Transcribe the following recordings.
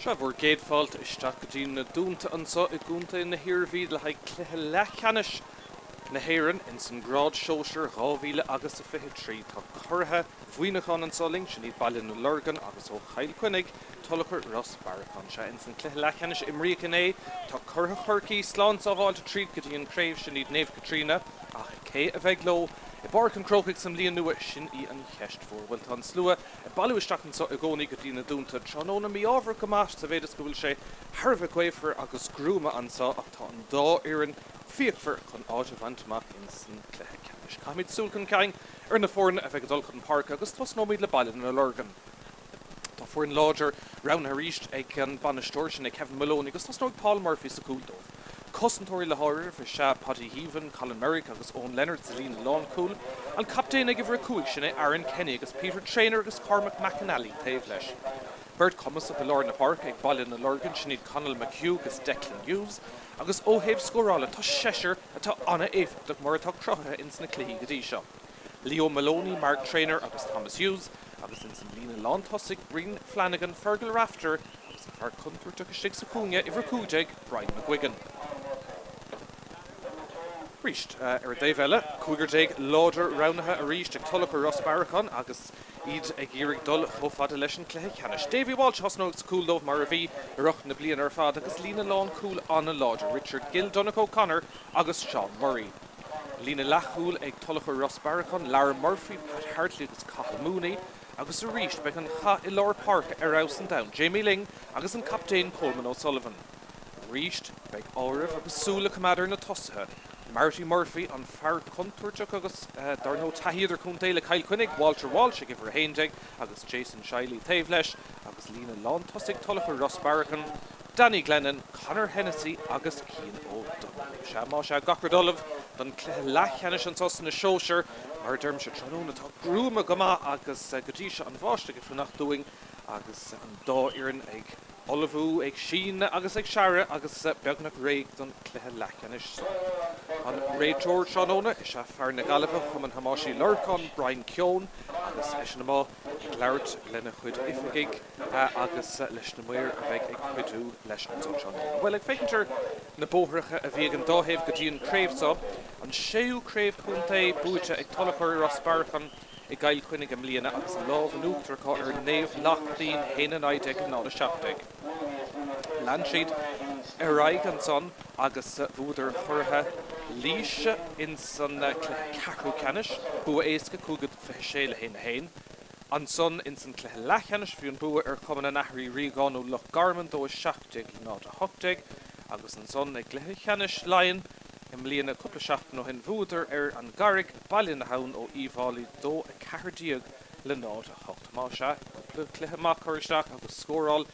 Seo bhur gcéad fáilte isteach go dtí na Dúnta anso i gContae na hIarmhí le haghaidh cluiche leathcheannais na hÉireann ins an grád sóisir 2000 agus a 23. Tá curaithe Mhuineacháin anso linn, sin iad Baile na Lorgan agus ó Chill Chainnigh, Tulachar Ros Bearacáin. Sea, ins an cluiche leathcheannais a imríodh inné, tá curaithe Chorcaí slán sábháilte tríd go dtí an craobh, sin iad Naomh Caitríona, ach cé a bheidh leo i bPáirc an Chrócaigh sa mbliain nua, sin í an cheist mhór. Bhuel, tá an slua Ag bailiú isteach anso i gcónaí go dtí na Dúnta. Tráthnóna mí-ádhmhar go maith sa mhéid is go bhfuil sé thar a bheith gaofar agus gruama anso ach tá an dá fhoireann fíochmhar chun áit a bhaint amach ins an cluiche ceannais. Caithfimid súil chun cinn ar na foirne a bheidh ag dul chun páirce agus tosnóimid le Baile na Lorgan. Tá foireann láidir roghnaithe arís ag an bainisteoir, sin é Kevin Moloney, agus tosnóidh Paul Murphy sa chúl dóibh. Cosantóirí le háireamh is ea Paddy Heavin, Colin Merrick agus Eoin Leonard sa líne lánchúil. An captaen ag uimhir 5, sin é Aaron Kenny agus Peter Traynor agus Cormac McAnally taobh leis. Beirt chumasach i lár na páirce ag Baile na Lorgan, sin iad Conall McHugh agus Declan Hughes. Agus ó thaobh scórála, tá seisear atá an-éifeachtach mar atá cruthaithe ins na cluichí go dtí seo. Leo Moloney, Mark Traynor agus Thomas Hughes, agus ins an líne lántosaigh, Brian Flanagan, Fergal Rafter agus an fear contúirteach istigh sa chúinne, uimhir 15, Brian McGuigan. Arís, ar an dtaobh eile, cúigear déag láidir roghnaithe arís ag Tulachar Ros Bearacáin agus iad ag iarraidh dul chomh fada leis an cluiche ceannais. Davy Walsh a thosnóidh sa chúl dóibh mar a bhí i rith na bliana ar fad agus líne lánchúil an-láidir, Richard Gill, Donncha O'Connor agus Seán Murray. Líne leathchúil ag Tulachar Ros Bearacáin, Lara Murphy, Pat Hartley agus Cathal Mooney, agus arís beidh an chath i lár páirce ar fheabhas an domhain, Jamie Lyng agus an captaen Coleman O'Sullivan. Arís beidh áireamh agus súil le coimeád ar na tosaithe, Marty Murphy, an fear contúirteach agus, dar ndóigh, taithí idirchontae le Cill Chainnigh, Walter Walsh ag uimhir 11 agus Jason Shiley taobh leis, agus líne lántosaigh Tulachar Ros Bearacáin, Danny Glennon, Conor Hennessy agus Cian O'Donoghue. Sea, más ea, gach rud ullamh don cluiche leathcheannais anso sna sóisir. Mar a deirimse, tráthnóna atá gruama go maith agus go dtí seo an bháisteach ag fanacht dúinn agus an dá fhoireann ag ullmhú, ag síneadh agus ag searradh agus beagnach réidh don cluiche leathcheannais seo. An réiteoir tráthnóna is ea fear na Gaillimhe, Chumann Thomáis Uí Lorcáin, Brian Keown agus eisean amuigh ag labhairt lena chuid oifigigh. agus leis na maoir a bheidh ag cuidiú leis anso tráthnóna. Bhuel, ag féachaint ar na bóithreacha a bhí ag an dá thaobh go dtí an craobh seo, an séú craobh chontae buaite ag Tulachar Ros Bearacáin i gCill Chainnigh i mbliana agus an lámh in uachtar acu ar Naomh Lachtaín, 1-19 le 0-17. Lean siad ar aghaidh ansan agus bhuadar curaithe Laoise ins an cluiche ceathrú ceannais, bua éasca, 5-26 le 1-1. Ansan ins an cluiche leathcheannais bhí an bua ar Chumann an Athar Uí Riagáin ó Loch Garman, 2-17 le 0-18, agus ansan i gcluiche cheannais Laighean i mbliana cúpla seachtain ó shin bhuadar ar an gCarraig, Baile na hAbhann ó Uíbh Fhailí, 2-14 le 0-8. Más ea, cúpla cluiche maith curtha isteach agus scóráil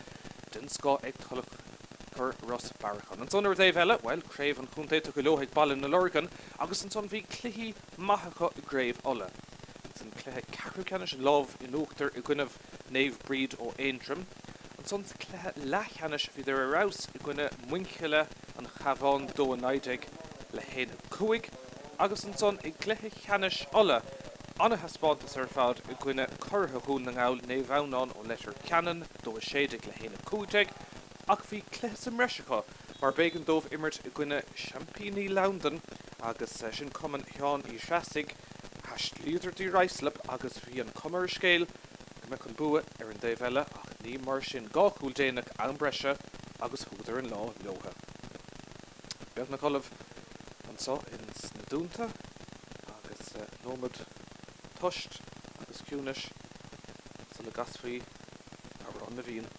den scoth ag Tulachar Ros Bearacáin. Ansan ar an dtaobh eile, bhuel, craobh an chontae tugtha leo ag Baile na Lorgan agus ansan bhí cluichí maith acu i gcraobh Uladh. Ansan cluiche ceathrú ceannais an lámh in uachtar i gcoinnibh Naomh Bríd ó Aontroim. Ansan sa cluiche leathcheannais bhíodar ar fheabhas i gcoinne Muinchille an Chabháin 2-19 le 1-5 agus ansan i gcluiche cheannais Uladh ana-thaispeántas ar fad i gcoinne curaithe Dhún na nGall Naomh Adhamhnáin ó Leitir Ceanainn 2-16 le 1-15 ach bhí cluiche sa mbreis acu mar b'éigean dóibh imirt i gcoinne seaimpíní Londan agus sin Cumann Sheáin Uí Threasaigh. Thaistlíodar dtí Ruislip agus bhí an cuma ar an scéal go mbeadh an bua ar an dtaobh eile ach ní mar sin. 2 chúl déanach, am breise agus thugadar an lá leotha. Beagnach ullamh anso ins na Dúnta agus nóiméad toist agus ciúnais sula gcasfaí Amhrán na bhFiann.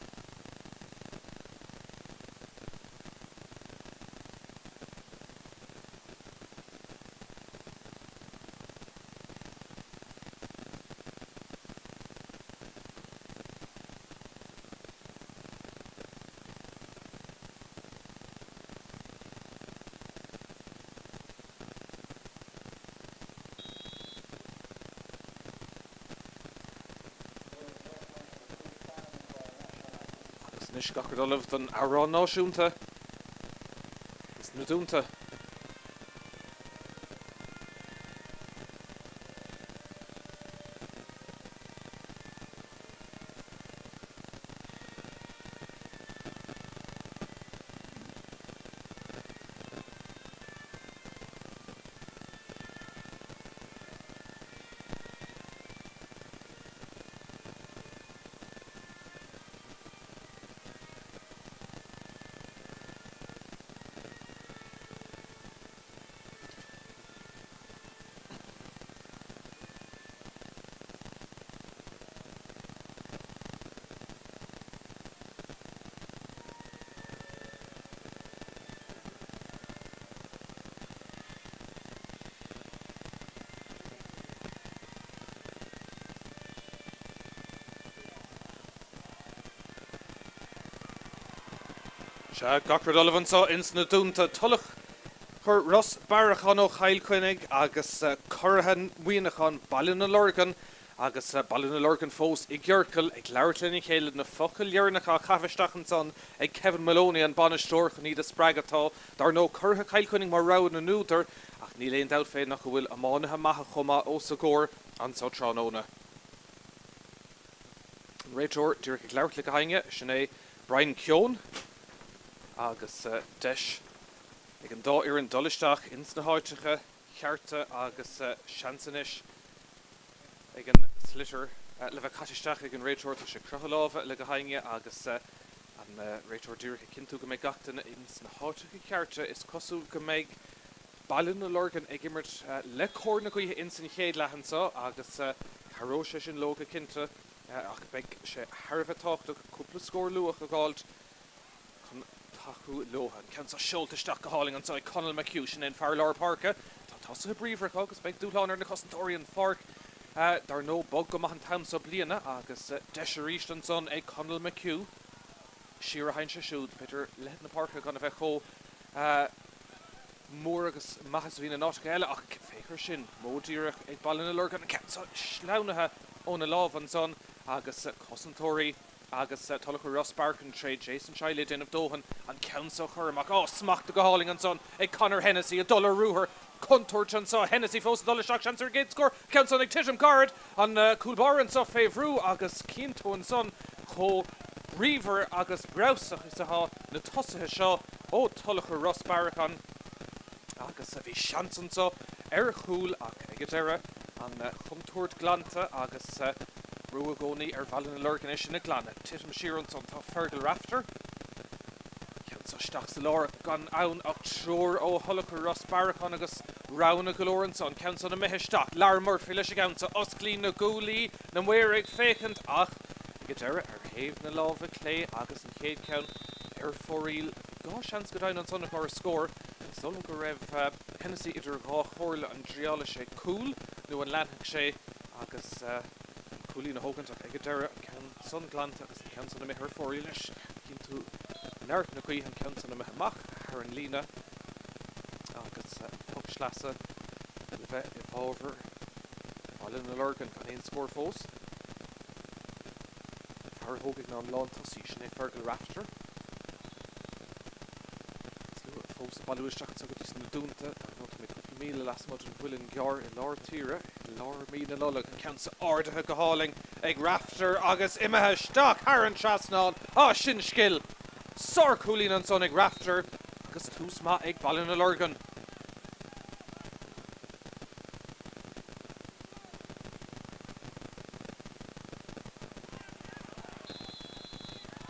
Agus anois gach rud ullamh don amhrán náisiúnta ins na Dúnta. Sea, gach rud ullamh anseo ins na Dúnta. Tulach Chorr Ros Bearacháin ó Chill Chainnigh agus curaithe Mhuineacháin, Baile na Lorgan, agus Baile na Lorgan fós i gciorcal, ag labhairt lena chéile, na focail dheireanacha á chaitheamh isteach ansan ag Kevin Moloney, an bainisteoir, chun iad a spreagadh. Tá, dar ndóigh, curaithe Chill Chainnigh mar rogha na n-údar, ach níl aon dabht fé nach bhfuil iománaithe maithe chomh maith os a gcomhair anso tráthnóna. An réiteoir díreach ag labhairt le gach éinne, sin é Brian Keown, agus deis ag an dá fhoireann dul isteach ins na háiteacha cearta agus seans anois ag an sliotar le bheith caite isteach ag an réiteoir. Tá sé ag croitheadh láimhe le gach éinne agus an réiteoir díreach ag cinntiú go mbeidh gach duine ins na háiteacha cearta. Is cosúil go mbeidh Baile na Lorgan ag imirt le cóir na gaoithe ins an chéad leath anseo agus cabhróidh sé sin leo go cinnte ach beidh sé thar a bheith tábhachtach cúpla scór luath a dh'fháilt chun tacú leo. An ceann seo seolta isteach go hálainn anseo ag Conall McHugh, sin é an fear lár páirce. Tá tosaithe bríomhar acu agus beidh dúshlán ar na cosantóirí an pháirc dar ndóigh bog go maith an t-am seo bliana agus deis arís ansan ag Conall McHugh. Siar a théann sé siúd, b'fhéidir leithead na páirce gan a bheith chomh mór agus maith is a bhíonn in áiteacha eile ach féach ar sin, modh díreach ag Baile na Lorgan, an ceann seo sleamhnaithe óna lámh ansan agus cosantóirí agus Tulach Ros Bearchan tré Jason Shiley ag déanamh dóthain an ceann seo a chur amach. Á, smachta go hálainn ansan ag Conor Hennessy ag dul ar ruathar. Contúirt anso, Hennessy fós ag dul isteach, seans ar an gcéad scór, ceann san ag titim gairid, an cúl báire anso fé bhrú agus cíonn tú ansan chomh bríomhar agus breabhsach is atá na tosaithe seo ó Tulach Ros Bearchan. Agus bhí seans anso ar chúl ach ag an deireadh an chontúirt glanta agus brú i gcónaí ar Bhaile na Lorgan é sin a ghlanadh. Titim siar ansan tá Fergal Rafter. Ceann seo isteach sa lár gan ann ach triúr ó Thulach Ros Bearacháin agus roghanna go leor anso. An ceann san imithe isteach. Lar Murphy leis an gceann seo. Osclaíonn na guaillí, na maoir ag féachaint ach ag an deireadh ar thaobh na láimhe clé agus an chéad cheann ar fóraoil. Bhí dhá sheans go deimhin ansan acu ar scór. Is dóigh liom go raibh Hennessy idir dhá chomhairle, an dtriálfadh sé cúl nó an leanfadh sé agus an cúilín a thógaint ach ag an deireadh an ceann san glanta agus an ceann san imithe ar fóraoil anois. Cíonn tú neart na gaoithe an ceann san imithe amach thar an líne agus poc sleasa le bheith i bhfabhar Bhaile na Lorgan gan aon scór fós. Fear a thógfaidh ná an lántosaí, sin é Fergal Rafter. Slua fós ag bailiú isteach anseo go dtí sna Dúnta. Dar ndóigh tá mé cúpla míle lasmuigh den Mhuileann gCearr i lár tíre i lár mí na Nollag. An ceann seo ardaithe go hálainn ag Rafter agus imithe isteach thar an trasnán. Á, sin scil! Sár-chúilín ansan ag Rafter agus tús maith ag Baile na Lorgan.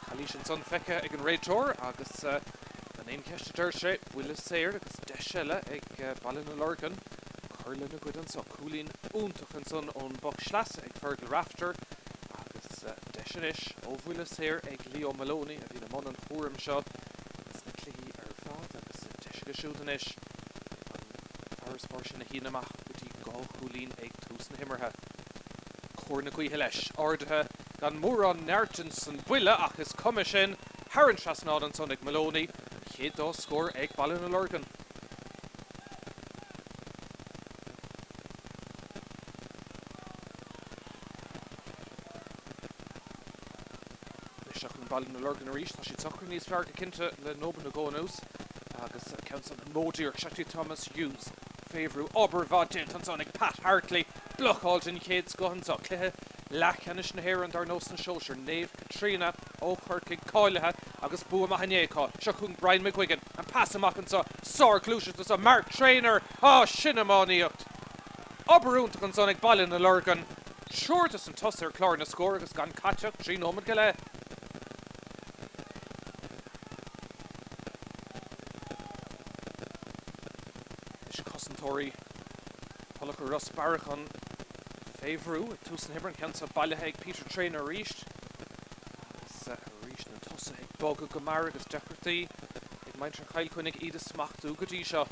Calaois ansan feicthe ag an réiteoir agus gan aon cheist a deir sé, buille saor agus deis eile ag Baile na Lorgan cur lena gcuid anso. Cúilín iontach ansan ón bpoc sleasa ag Fergal Rafter agus deis anois ó bhuille saor ag Leo Moloney a bhíonn i mbun an chúraim seo sna cluichí ar fad agus deis aige siúd anois an farasbarr sin a shíneadh amach go dtí dhá chúilín ag tús na himeartha. Cóir na gaoithe leis, ardaithe gan mórán neart ins an buille ach is cuma sin, thar an trasnán ansan ag Moloney, an chéad dá scór ag Baile na Lorgan. Anois seo chugainn Baile na Lorgan arís. Tá siad socraithe níos fearr go cinnte le nóiméad nó dhó anuas agus an ceann san an modh díreach. Seo chuig Thomas Hughes fé bhrú. Obair mhaith déanta ansan ag Pat Hartley. Blocáil den chéad scoth anso. Cluiche leathcheannais na hÉireann dar ndóigh sna sóisir. Naomh Caitríona ó Chorcaigh cáilithe agus bua maith inné acu. Seo chugainn Brian McGuigan. An pas amach anso. Sár-ghluaiseacht anso. Mark Traynor. Á, sin iománaíocht! Obair iontach ansan ag Baile na Lorgan. Triúr dos na tosaithe ar chlár na scór agus gan caite ach 3 nóiméad go leith. Anois cosantóirí Thulach Ros Bearacháin fé bhrú ag tús na himeartha, an ceann seo bailithe ag Peter Traynor arís agus arís na tosaithe ag bogadh go mear agus deacrachtaí ag muintir Chill Chainnigh iad a smachtú go dtí seo.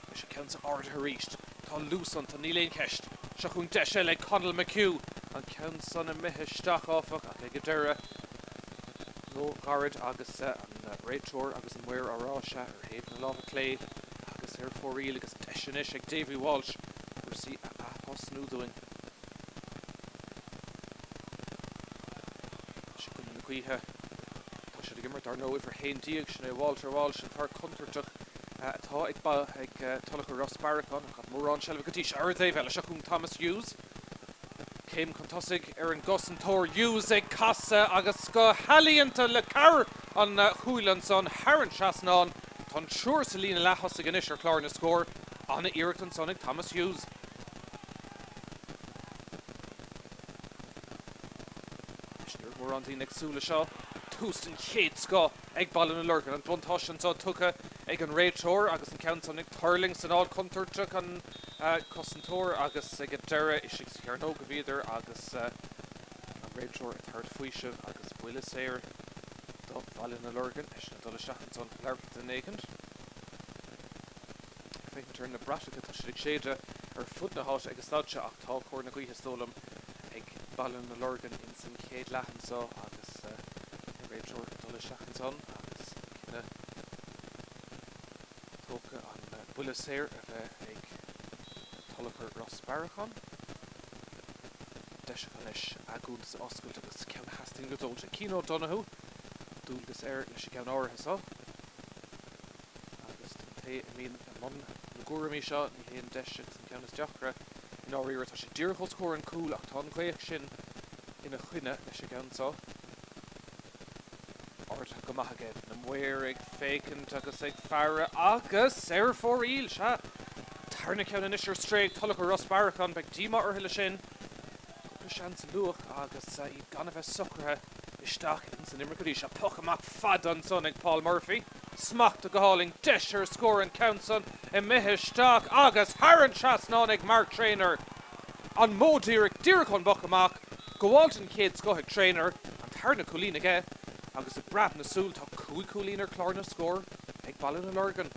Anois an ceann seo ardaithe arís. Tá luas iontu, níl aon cheist. Seo chugainn deis eile ag Conall McHugh. An ceann san imithe isteach, áfach, ach ag an deireadh. Ró-ghairid agus an réiteoir agus an maor á rá, sea, ar thaobh na láimhe clé agus ar fóraoil agus deis anois ag Davy Walsh cúrsaí a ath-thosnú dúinn. Anois i gcoinne na gaoithe. Tá siad ag imirt, dar ndóigh, uimhir 11, sin é Walter Walsh, an fear contúirteach atá ag Tulach Ros Bearacáin, ach gan mórán seilbhe go dtí seo. Ar an dtaobh eile, seo chugainn Thomas Hughes. Céim chun tosaigh ar an gcosantóir Hughes ag casadh agus go healaíonta le cabhair an chúil ansan thar an trasnán. Tá an triúr sa líne leath-thosaigh anois ar chlár na scór. Ana-iarracht ansan ag Thomas Hughes. Anois ní raibh mórán daoine ag súil le seo. Tús den chéad scoth ag Baile na Lorgan. An buntáiste anso tugtha ag an réiteoir agus an ceann san ag tuirlingt san áit chontúirteach. An cosantóir agus ag an deireadh istigh sa chearnóg a bhíodar agus an réiteoir ag tabhairt faoisimh agus buille saor do Bhaile na Lorgan, eisean ag dul isteach ansan chun labhairt le duine éicint. Ag féachaint ar na bratacha, tá siad ag séideadh ar fud na háite ag an staid seo ach tá cóir na gaoithe is dóigh liom ag Baile na Lorgan ins an chéad leath anso agus an réiteoir ag dul isteach ansan agus an cinneadh tógtha an buille saor a bheith ag Tulach Ros Bearacháin. Deis acu anois a gcuntas a oscailt agus ceann a theastaíonn go dóite. Cian O'Donoghue, dualgas air leis an gceann áirithe seo agus don té a mbíonn i mbun na gcúraimí seo ní hé an deis agus an ceann is deacra i ndáiríre. Tá sé díreach os comhair an cúil ach tá an ghaoth sin ina choinne leis an gceann seo. Ardaithe go maith aige, na maoir ag féachaint agus ag faire agus ar fóraoil, sea! Tarna ceann anois ar strae ag Tulach Ros Bearacháin, beidh díomá orthu leis sin. Cúpla seans luath agus iad gan a bheith socraithe isteach ins an imirt go dtí seo. Poc amach fada ansan ag Paul Murphy. Smachtaithe go hálainn, deis ar scór an ceann san imithe isteach agus thar an trasnán ag Mark Traynor. An modh díreach, díreach ón bpoc amach, gabháil den chéad scoth ag Traynor, an tarna cúilín aige agus i bpreab na súl tá 5 chúilín ar chlár na scór ag Baile na Lorgan.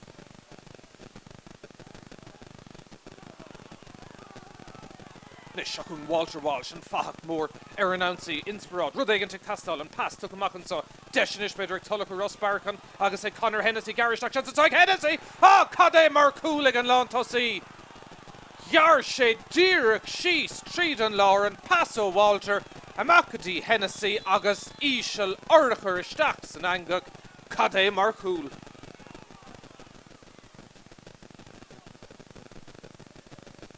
Anois seo chugainn Walter Walsh, an fathach mór ar an ionsaí, inspioráid, rud éigin ag teastáil, an pas tugtha amach anseo, deis anois b'fhéidir ag Tulach Ros Bearacháin agus ag Conor Hennessy, gearradh isteach, seans anseo ag Hennessy! Á, cad é mar chúl ag an lántosaí! Ghearr sé díreach síos tríd an lár, an pas ó Walter amach go dtí Hennessy agus íseal urchar isteach san eangach, cad é mar chúl!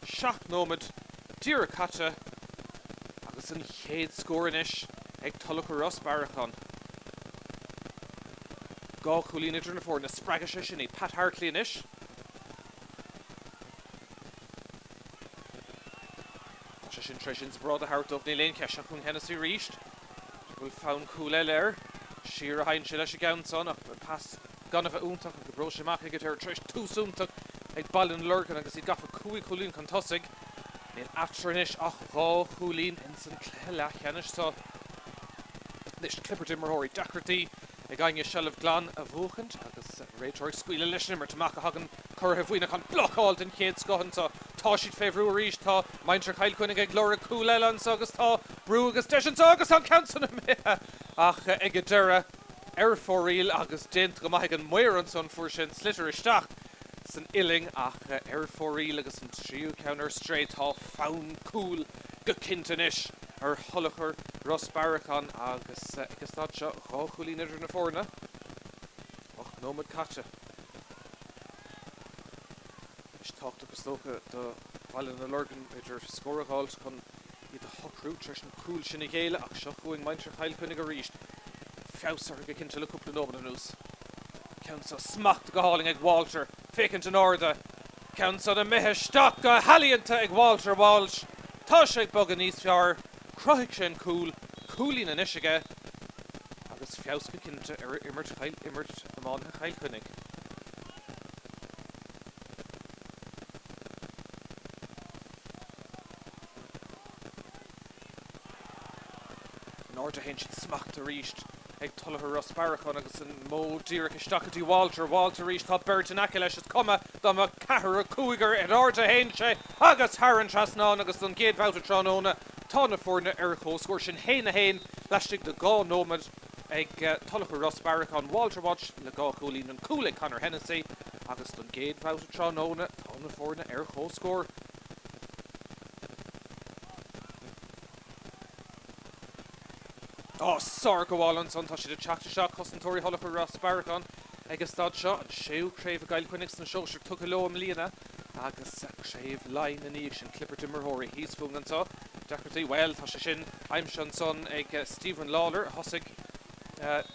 7 nóiméad díreach caite agus an chéad scór anois ag Tulach Ros Bearacháin. 2 chúilín idir na foirne, spreagfaidh sé sin iad. Pat Hartley anois. Tá sé sin tar éis inspioráid a thabhairt dóibh, níl aon cheist. Seo chugainn Hennessy arís. Bhfuil fonn cúl eile air? Siar a théann sé leis an gceann san ach an pas gan a bheith iontach ach oibreoidh sé amach ag an deireadh tar éis tús iontach ag Baile na Lorgan agus iad gafa 5 chúilín chun tosaigh. Níl eatarthu anois ach 2 chúilín ins an cluiche leathcheannais seo. Anois clibirt imreoirí, deacrachtaí ag éinne seilbh glan a bhuachaint agus an réiteoir ag scaoileadh leis an imirt. Amach a thagann curaithe Mhuineacháin. Blocáil den chéad scoth anseo. Tá siad fé bhrú arís. Tá muintir Chill Chainnigh ag lorg cúl eile anseo agus tá brú agus deis anseo agus tá an ceann san imithe ach ag an deireadh ar fóraoil agus déanta go maith ag an maor ansan. Fuair sé an sliotar isteach san uillinn ach ar fóraoil agus an tríú ceann ar strae. Tá fonn cúil go cinnte anois ar Thulachar Ros Bearacháin agus ag an staid seo 2 chúilín idir na foirne. 8 nóiméad caite. Anois tábhachtach is dócha do Bhaile na Lorgan b'fhéidir scór a dh'fháilt chun iad a shocrú tar éis an cúl sin a ghéilleadh ach seo chugainn muintir Chill Chainnigh arís. Feabhas orthu go cinnte le cúpla nóiméad anuas. Ceann seo smachtaithe go hálainn ag Walter, féachaint in airde. Ceann san imithe isteach go healaíonta ag Walter Walsh. Tá sé ag bogadh níos fearr. Chruthaigh sé an cúl, cúilín anois aige agus feabhas go cinnte ar imirt imirt iománaithe Chill Chainnigh. In airde a théann siad smacht arís ag Tulach Ros Bearacháin agus an modh díreach isteach go dtí Walter. Walter arís, tá beirt in aice leis, is cuma dá mbeadh ceathrar cúigear in airde a théann sé agus thar an trasnán agus don gcéad bhabhta tráthnóna tá na foirne ar comhscór. Sin 1-1 laistigh de 2 nóiméad. ag Tulach Ros Bearacáin, Walter Walsh le 2 chúilín, an cúl ag Conor Hennessy agus don gcéad bhabhta tráthnóna tá na foirne ar comhscór. Á, sárghabháil ansan, tá siad ag teacht isteach, cosantóirí Thulach Ros Bearacáin ag an staid seo, an séú craobh i gCill Chainnigh sna sóisir tugtha leo i mbliana agus craobh Laighean ina dhiaidh sin, Clipper d'imreoirí thíos fúinn anso. Deacrachtaí, bhuel, tá sé sin aimsithe ansan ag Stephen Lawlor a thosaigh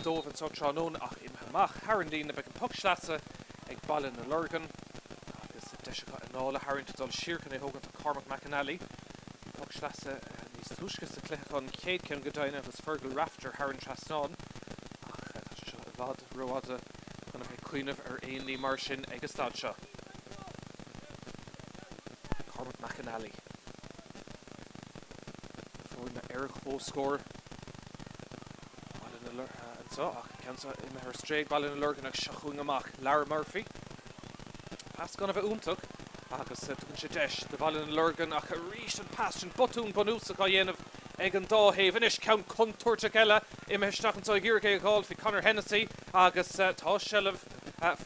dóibh anso tráthnóna ach imithe amach thar an líne. Beidh an poc sleasa ag Baile na Lorgan agus deis acu anáil a tharraingt ag dul siar chun é a thógaint tá Cormac McAnally. Bhí poc sleasa níos túisce sa chluiche an chéad ceann go deimhin agus Fergal Rafter thar an trasnán ach tá sé seo i bhfad rófhada chun a bheith ag cuimhneamh ar aon ní mar sin ag an staid seo. Cormac McAnally. Na foirne ar comhscór. Baile na Lorgan anseo ach an ceann seo imithe ar strae ag Baile na Lorgan agus seo chugainn amach Lara Murphy. Pas gan a bheith iontach agus tugann sé deis do Bhaile na Lorgan ach arís an pas sin botún bunúsach á dhéanamh ag an dá thaobh. Anois ceann contúirteach eile imithe isteach anseo ag iarraidh é a dh'fháil faoi Conor Hennessy agus tá seilbh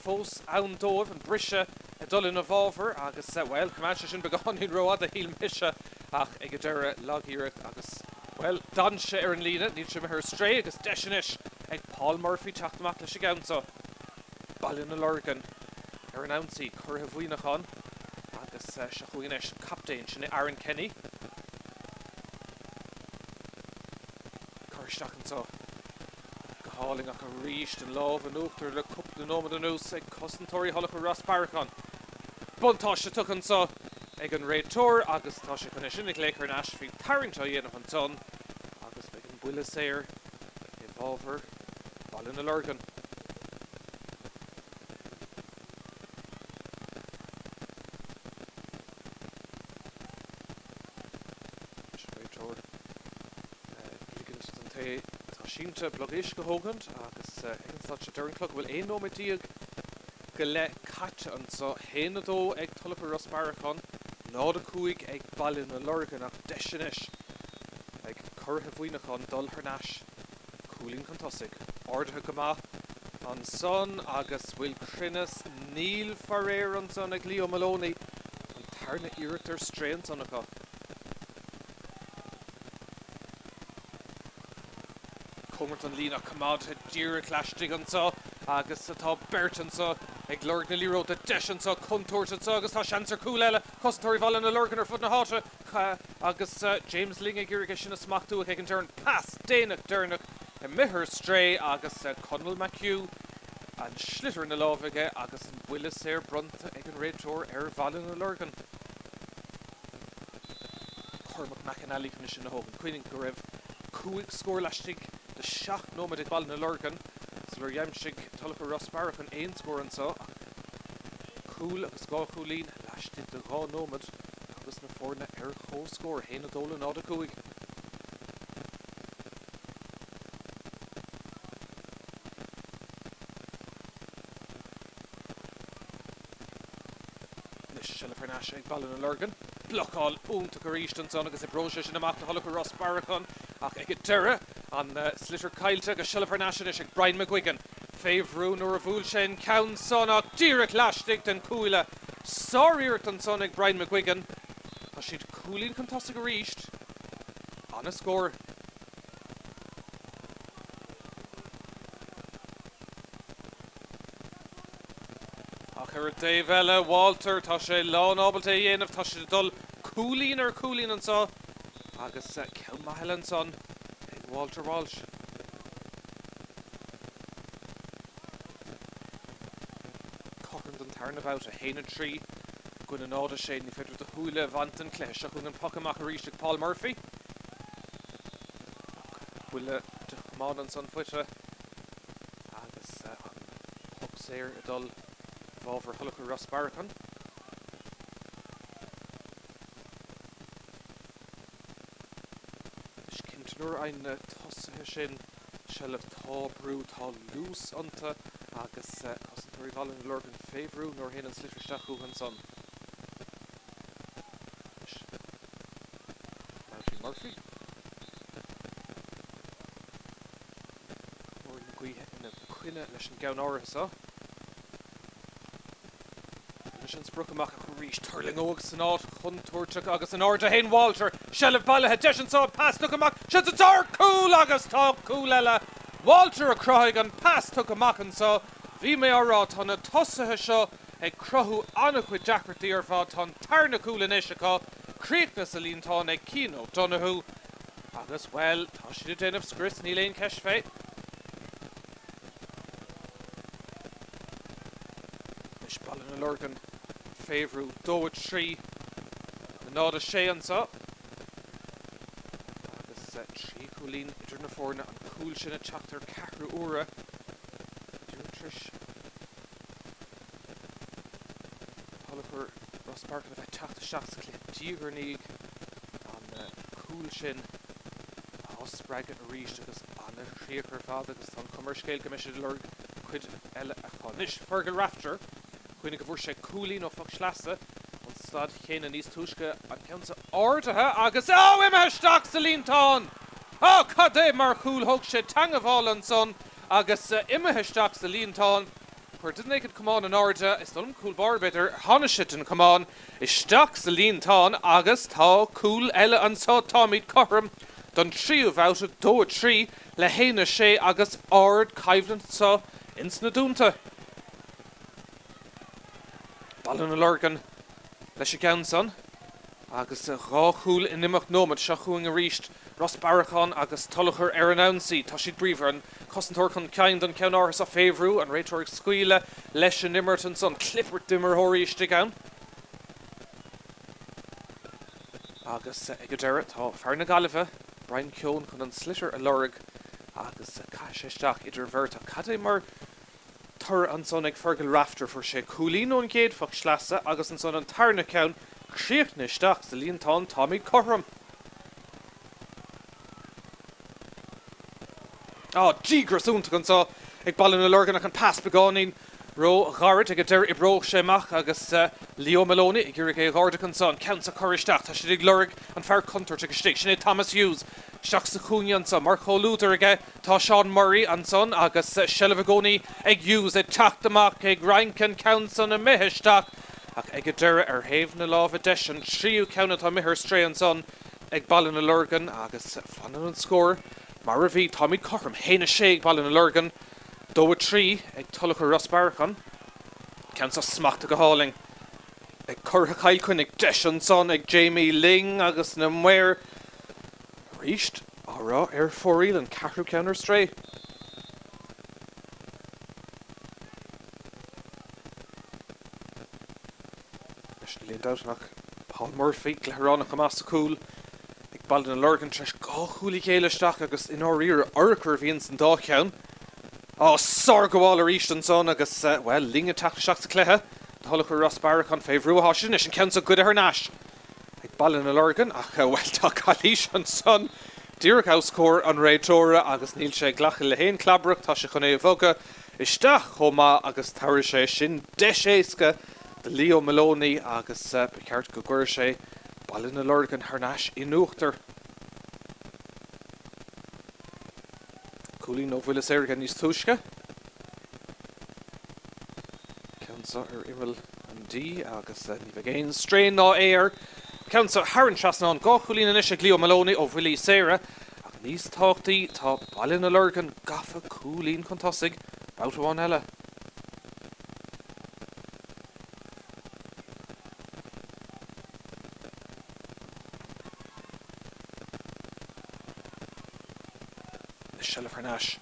fós ann dóibh. An briseadh ag dul ina bhfabhar agus, bhuel, choimeád sé sin beagáinín rófhada, shíl mise, ach ag an deireadh, lag-iarracht agus, bhuel, d'fhan sé ar an líne, níl sé imithe ar strae agus deis anois ag Paul Murphy teacht amach leis an gceann seo. Baile na Lorgan ar an ionsaí, curaithe Mhuineacháin agus seo chugainn anois an captaen, sin é Aaron Kenny. Curtha isteach anseo. Go hálainn ach arís an lámh in uachtar le cúpla nóiméad anuas ag cosantóirí Thulach Ros Bearacáin. Buntáiste tugtha anseo ag an réiteoir agus tá sé chun é sin a ghlaoch thar n-ais. Bhí tarraingt á dhéanamh ansan agus beidh an buille saor i bhfabhar Baile na Lorgan. Anois an réiteoir. Ag ligint don té atá sínte blogh uisce a thógaint agus ag an staid seo deir an clog go bhfuil 11 nóiméad go leith caite anseo. 1-2 ag Tulach Ros Bearacáin, 0-5 ag Baile na Lorgan ach deis anois ag curaithe Mhuineacháin dul thar n-ais cúilín chun tosaigh. Ardaithe go maith ansan agus bhfuil cruinneas? Níl faraor ansan ag Leo Moloney. An tarna iarracht ar strae ansan acu. Cóngarach don líne ach coimeádtha díreach laistigh anseo agus tá beirt anseo ag lorg na liathróide. Deis anseo, contúirt anseo agus tá seans ar chúl eile. Cosantóirí Bhaile na Lorgan ar fud na háite agus James Ling ag iarraidh é sin a smachtú ach ag an deireadh an pas déanach deireanach imithe ar strae agus Conall McHugh an sliotar ina lámh aige agus an buille saor bronnta ag an réiteoir ar Bhaile na Lorgan. Cormac McAnally chun é sin a thógaint. Cuimhnigh go raibh 5 scór laistigh de 7 nóiméad ag Baile na Lorgan sular aimsigh Tulach Ros Bearacáin aon scór anseo ach cúl agus 2 chúilín laistigh de 2 nóiméad agus na foirne ar comhscór, 1, 2 le 0, 5. Anois seilbh thar n-ais ag Baile na Lorgan. Blocáil iontach arís ansan agus oibreoidh sé sin amach do Thulach Ros Bearacáin ach ag an deireadh an sliotar caillte agus seilbh thar n-ais anois ag Brian McGuigan. Fé bhrú nuair a bhuail sé an ceann san ach díreach laistigh den chuaille. Sáriarracht ansan ag Brian McGuigan. Tá siad cúilín chun tosaigh arís. Ana-scór. Ach ar an dtaobh eile, Walter, tá sé lán ábalta é a dhéanamh. Tá siad ag dul cúilín ar chúilín anseo agus ceann maith eile ansan ag Walter Walsh. Cothrom don tarna bhabhta, 1, 3 i gcoinne 0, 6. Ní féidir do shúile a bhaint den chluiche. Seo chugainn an poc amach arís ag Paul Murphy. Ach buille de chamán ansan faighte agus an poc saor ag dul i bhfabhar Thulach Ros Bearacáin. Is cinnte nuair a fhaigheann na tosaithe sin seilbh tá brú, tá luas iontu agus cosantóirí Bhaile na Lorgan fé bhrú nuair a théann an sliotar isteach chucu ansan. Anois Malachy Murphy. Coinne leis an gceann áirithe seo. Anois an sprioc amach ach arís tuirlingeoidh san áit chontúirteach agus in airde féin Walter. Seilbh bailithe, deis anseo, pas tugtha amach, seans anseo ar chúl agus tá cúl eile. Walter a chruthaigh an pas tugtha amach anseo. Bhí mé á rá, tá na tosaithe seo ag cruthú an-chuid deacrachtaí ar fad. Tá an tarna cúl anois acu. Críochnaithe sa líontán ag Cian O'Donoghue agus, bhuel, tá siad ag déanamh scrios, níl aon cheist fé. Anois Baile na Lorgan fé bhrú 2 3 0 6 anseo agus 3 chúilín idir na foirne, an cúl sin ag teacht ar ceathrú uaire díreach tar éis Tulachar Ros Bearcáin a bheith ag teacht isteach sa chluiche diaidh ar ndiaidh an cúl sin á spreagadh arís agus an-chríoch ar fad agus tá an chuma ar an scéal go mbeidh siad ag lorg cuid eile acu. Anois, Fergal Rafter, cuimhnigh go bhfuair sé cúilín ó phoc sleasa ón staid chéanna níos túisce, an ceann seo ardaithe agus, oh, imithe isteach sa líontán! Oh, cad é mar chúl, thóg sé teangabháil ansan agus imithe isteach sa líontán. Chuir duine éicint camán in airde, is dóigh liom cúl báire b'fhéidir, tháinig sé den chamán isteach sa líontán agus tá cúl eile anseo, táimid cothrom don tríú bhabhta, 2 3 le 1 6 agus ard-choimhlint anseo ins na Dúnta. Baile na Lorgan leis an gceann san agus dhá chúl in imeacht nóiméad. Seo chugainn arís Ros Bearacháin agus Tulachar ar an ionsaí. Tá siad bríomhar. An cosantóir chun cinn don cheann áirithe seo fé bhrú. An réiteoir ag scaoileadh leis an imirt ansan. Clibirt d'imreoirí istigh ann. Agus ag an deireadh tá fear na Gaillimhe, Brian Keown chun an sliotar a lorg agus caithfidh sé isteach idir an bheirt. Ach cad é mar toradh ansan ag Fergal Rafter. Fuair sé cúilín ón gcéad phoc sleasa agus ansan an tarna ceann críochnaithe isteach sa líontán. Táimid cothrom. Á, díograis iontach anseo ag Baile na Lorgan ach an pas beagáinín ró-ghairid ag an deireadh oibreoidh sé amach agus Leo Maloney ag iarraidh é a dh'ardach anseo. An ceann seo curtha isteach. Tá siad ag lorg an fear contúirteach istigh. Sin é Thomas Hughes isteach sa chúinne anseo mar chomhluadar aige. Tá Seán Murray ansan agus seilbh i gcónaí ag Hughes ag teacht amach ag roinnt an ceann san imithe isteach ach ag an deireadh ar thaobh na láimhe deise an tríú ceann atá imithe ar strae ansan ag Baile na Lorgan agus fanann an scór mar a bhí. Táimid cothrom, 1-6 ag Baile na Lorgan, 2-3 ag Tulachar Ros Bearacháin. Ceann seo smachtaithe go hálainn ag curaithe Chill Chainnigh. Deis ansan ag Jamie Ling agus na maoir arís á rá ar fóraoil, an ceathrú ceann ar strae. Anois níl aon dabht ach Paul Murphy, gleithearánach chomh maith sa chúl ag Baile na Lorgan tar éis dhá chúl a ghéilleadh isteach agus i ndáiríre urchar a bhí ins an dá cheann. Á, sárghabháil arís ansan agus, bhuel, Ling ag teacht isteach sa chluiche. Tulachar Ros Bearacháin fé bhrú atá siad anois, an ceann seo goidte thar n-ais ag Baile na Lorgan ach, bhuel, tá calaois ansan díreach os comhair an réiteora agus níl sé ag glacadh le haon chlabaireacht, tá sé chun é a bhogadh isteach chomh maith agus tabharfaidh sé sin deis éasca do Leo Maloney agus ba cheart go gcuirfidh sé Baile na Lorgan thar n-ais in uachtar. Cúilín ó bhuille saor aige níos túisce. Ceann seo ar imeall an D agus ní bheidh aon strain ná é air. Ceann seo thar an trasnán. 2 chúilín anois ag Leo Maloney ó bhuillí saora. Ach níos tábhachtaí, tá Baile na Lorgan gafa cúilín chun tosaigh babhta amháin eile. Seilbh thar n-ais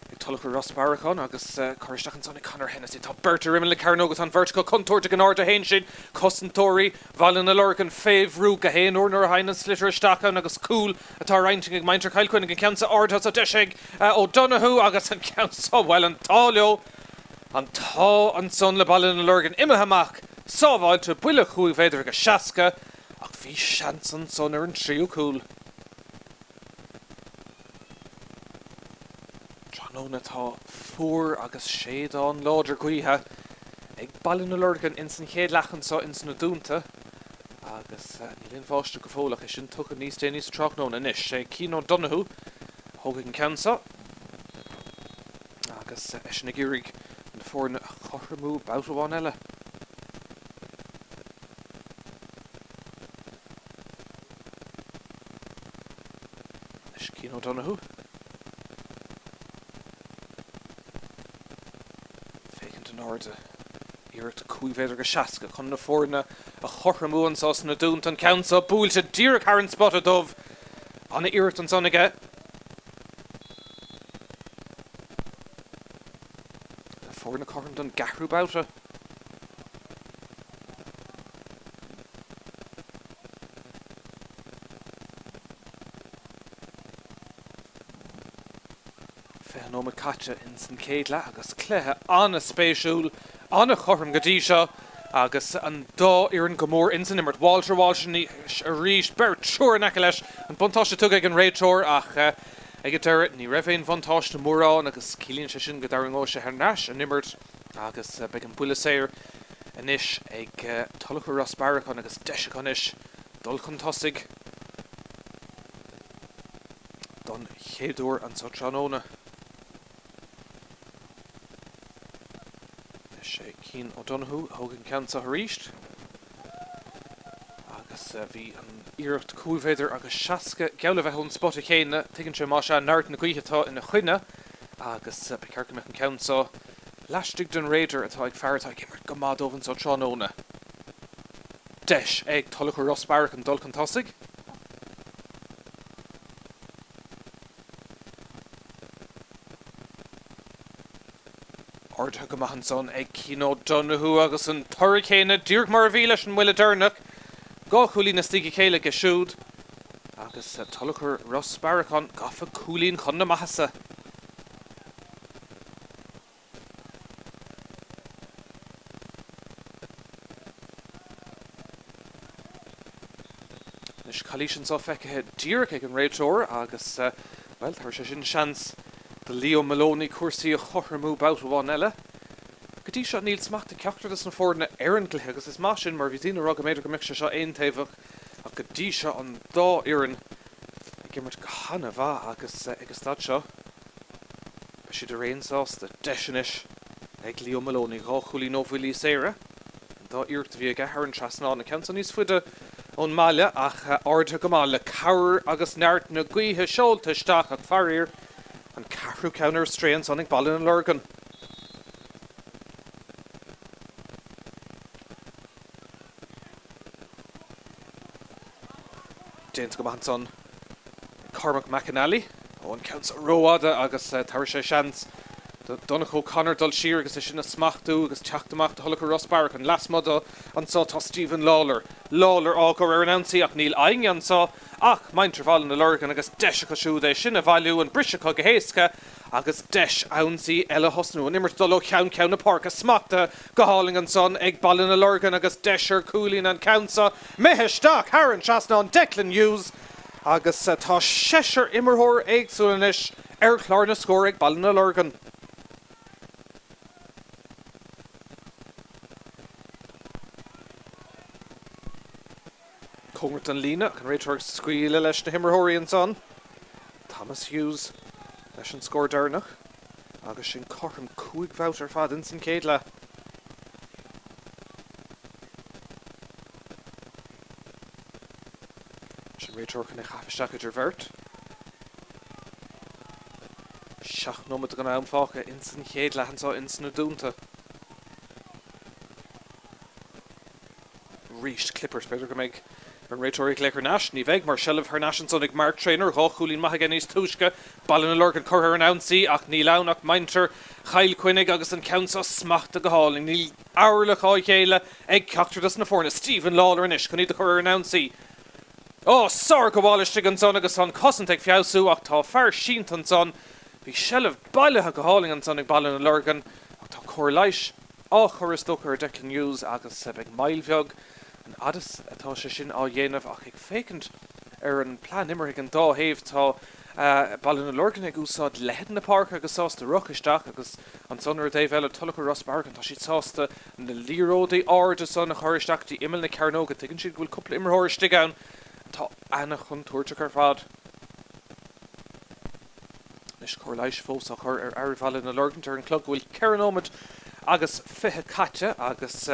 ag Tulachar Ros Bearacháin agus cur isteach ansan ag Conor Hennessy. Tá beirt ar imeall na cearnóga, tá an bheirt acu contúirteach in airde féin sin. Cosantóirí Bhaile na Lorgan fé bhrú go haon uair nuair a thagann an sliotar isteach ann agus cúl atá ar intinn ag muintir Chill Chainnigh. An ceann seo ardaithe so deis ag O'Donoghue agus an ceann seo, bhuel, an t-ádh leo, an t-ádh ansan le Baile na Lorgan imithe amach, sábháilte, buille chúig mhéadar agus 60 ach bhí seans ansan ar an tríú cúl. Tráthnóna atá fuar agus séideán láidir gaoithe ag Baile na Lorgan ins an chéad leath anseo ins na Dúnta agus níl aon bháisteach go fóill ach é sin tugtha níos déanaí sa tráthnóna. Anois, sé Cian O'Donoghue a thógfaidh an ceann seo agus. Agus eisean ag iarraidh na foirne a chothromú babhta amháin eile. Anois Cian O'Donoghue. Féachaint in airde. Iarracht 5 mhéadar go 60 chun na foirne a chothromú anso sna Dúnta. An ceann seo buailte díreach thar an spota dubh. Ana-iarracht ansan aige. Na foirne cothrom don gceathrú babhta. 20 nóiméad caite ins an chéad leath agus cluiche an-spéisiúil, an-chothrom go dtí seo agus an dá fhoireann go mór ins an imirt. Walter Walsh anois arís, beirt, triúr in aice leis, an buntáiste tugtha ag an réiteoir ach ag an deireadh ní raibh aon bhuntáiste mór ann agus ciallaíonn sé sin go dtarraingeoidh sé thar n-ais an imirt agus beidh an buille saor anois ag Tulach Ros Bearacáin agus deis acu anois dul chun tosaigh. Don chéad uair anso tráthnóna. Is é Cian O'Donoghue a thóg an ceann seo arís agus bhí an iarracht 5 mhéadar agus 60 geall le bheith ón spota chéanna. Tuigeann sé más ea neart na gaoithe atá ina choinne agus ba cheart go mbeadh an ceann seo laistigh den radar atá ag fear atá ag imirt go maith dóibh anso tráthnóna. Deis ag Tulach Ros Bearacáin dul chun tosaigh. Ardaithe go maith ansan ag Cian O'Donoghue agus an toradh céanna díreach mar a bhí leis an mbuille deireanach. 2 chúilín istigh a chéile aige siúd agus Tulach Ros Bearacáin gafa cúilín chun na maitheasa. Anois calaois anseo feicthe díreach ag an réiteoir agus, bhuel, tabharfaidh sé sin seans do Leo Moloney cúrsaí a chothromú babhta amháin eile. Go dtí seo níl smacht ag ceachtar de na foirne ar an gcluiche agus is maith sin mar bhí daoine ag rá go mb'fhéidir go mbeadh sé seo aontaobhach ach go dtí seo an dá fhoireann ag imirt go han-mhaith agus ag an staid seo Beidh siad araon sásta. Deis anois ag Leo Moloney, 2 chúilín ó bhuillí saora. An dá iarracht a bhí aige thar an trasnán, an ceann seo níos faide ón mbaile ach ardaithe go maith le cabhair agus neart na gaoithe seolta isteach ach faraor an ceathrú ceann ar strae ansan ag Baile na Lorgan. Déanta go maith ansan ag Cormac McAnally. Ó, an ceann seo rófhada agus tabharfaidh sé seans do Donncha O'Connor dul siar agus é sin a smachtú agus teacht amach do Thulach Ros Bearacáin. Lasmuigh de anso tá Stephen Lawlor. Lawlor á gcur ar an ionsaí ach níl éinne anso ach muintir Bhaile na Lorgan agus deis acu siúd é sin a bhailiú, an briseadh acu go héasca agus deis ionsaí eile a thosnú. An imirt dul ó cheann ceann na páirce smachtaithe go hálainn ansan ag Baile na Lorgan agus deis ar chúilín an ceann seo imithe isteach thar an trasnán Declan Hughes agus tá seisear imreoir éagsúil anois ar chlár na scór ag Baile na Lorgan. Cóngarach don líne ach an réiteoir ag scaoileadh leis na himreoirí ansan. Thomas Hughes leis an scór deireanach agus sin cothrom 5 bhabhta ar fad ins an chéad leath. Sin réiteoir chun é a chaitheamh isteach idir bheirt. 7 nóiméad den am fágtha ins an chéad leath anseo ins na Dúnta. Arís, Clippert, b'fhéidir go mbeidh ar an réiteoir é a ghlaoch thar n-ais. Ní bheidh, mar seilbh thar n-ais ansan ag Mark Traynor, 2 chúilín maith aige níos túisce. Baile na Lorgan curtha ar an ionsaí ach níl ann ach muintir Chill Chainnigh agus an ceann seo smachtaithe go hálainn. Níl orlach á ghéilleadh ag ceachtar dos na foirne. Stephen Lawlor anois chun iad a chur ar an ionsaí. Ó, sárghabháil istigh ansan agus tá an chosaint ag feabhsú ach tá fear sínte ansan. Bhí seilbh bailithe go hálainn ansan ag Baile na Lorgan ach tá cóir leighis á chur is dócha ar Declan Hughes agus beidh moill bheag an fhad is atá sé sin á dhéanamh ach ag féachaint ar an plean imeartha ag an dá thaobh tá Baile na Lorgan ag úsáid leithead na páirce agus sásta rith isteach agus ansan ar an dtaobh eile Tulach Ros Bearacáin tá siad sásta na liathróidí arda san a chur isteach go dtí imeall na cearnóige tuigeann siad go bhfuil cúpla imreoir istigh ann atá ana-chontúirteach ar fad. Anois cóir leighis fós á chur ar fhear Bhaile na Lorgan. Deir an clog go bhfuil 4 nóiméad agus 20 caite agus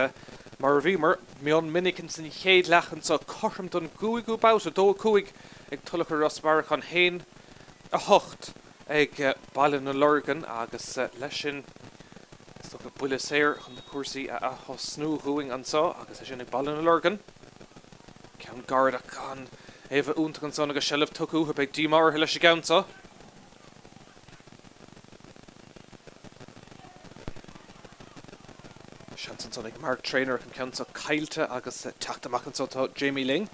mar a bhíomar mion minic ins an chéad leath anso, cothrom don gcúigiú babhta, 2, 5 ag Tulach Ros Bearacháin, 1, 8 ag Baile na Lorgan agus leis sin is dócha buille saor chun na cúrsaí a ath-thosnú dhúinn anso agus é sin ag Baile na Lorgan. Ceann gairid ach gan é a bheith iontach ansan agus seilbh tugtha uathu. Beidh díomá orthu leis an gceann seo. Seans ansan ag Mark Traynor ach an ceann seo caillte agus teacht amach anso tá Jamie Ling.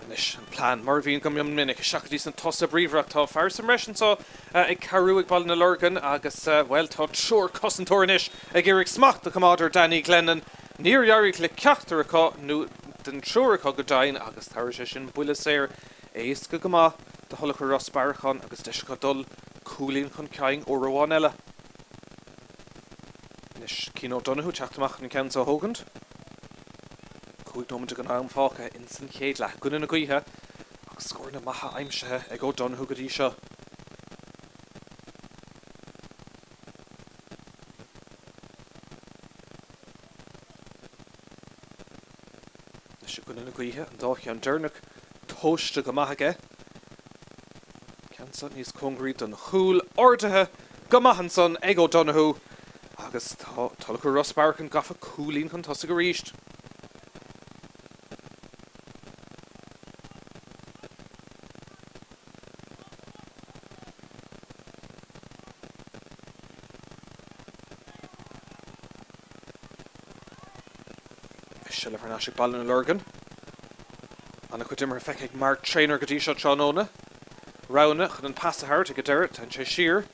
Anois an plean, mar a bhíonn go mion minic, isteach go dtí sna tosaithe bríomhara ach tá fear sa mbreis anso ag cabhrú ag Baile na Lorgan agus, bhuel, tá triúr cosantóir anois ag iarraidh smacht a choimeád ar Danny Glennon. Níor éirigh le ceachtar acu, nó den triúr acu go deimhin, agus tabharfaidh sé sin buille saor éasca go maith do Thulach Ros Bearacháin agus deis acu dul cúilín chun cinn uair amháin eile. Anois Cian O'Donoghue teacht amach chun an ceann seo a thógaint. 5 nóiméad den am fágtha ins an chéad leath i gcoinne na gaoithe ach scóranna maithe aimsithe ag O'Donoghue go dtí seo. Anois i gcoinne na gaoithe, an dá cheann deireanach tomhaiste go maith aige. Ceann seo níos cóngaraí don chúl, ardaithe go maith ansan ag O'Donoghue agus tá Tulach Ros Bearacháin gafa cúilín chun tosaigh arís. Seilbh thar n-ais ag Baile na Lorgan. An-chuid imeartha feicthe ag Mark Traynor go dtí seo tráthnóna. Roghanna chun an pas a thabhairt ag an deireadh, téann sé siar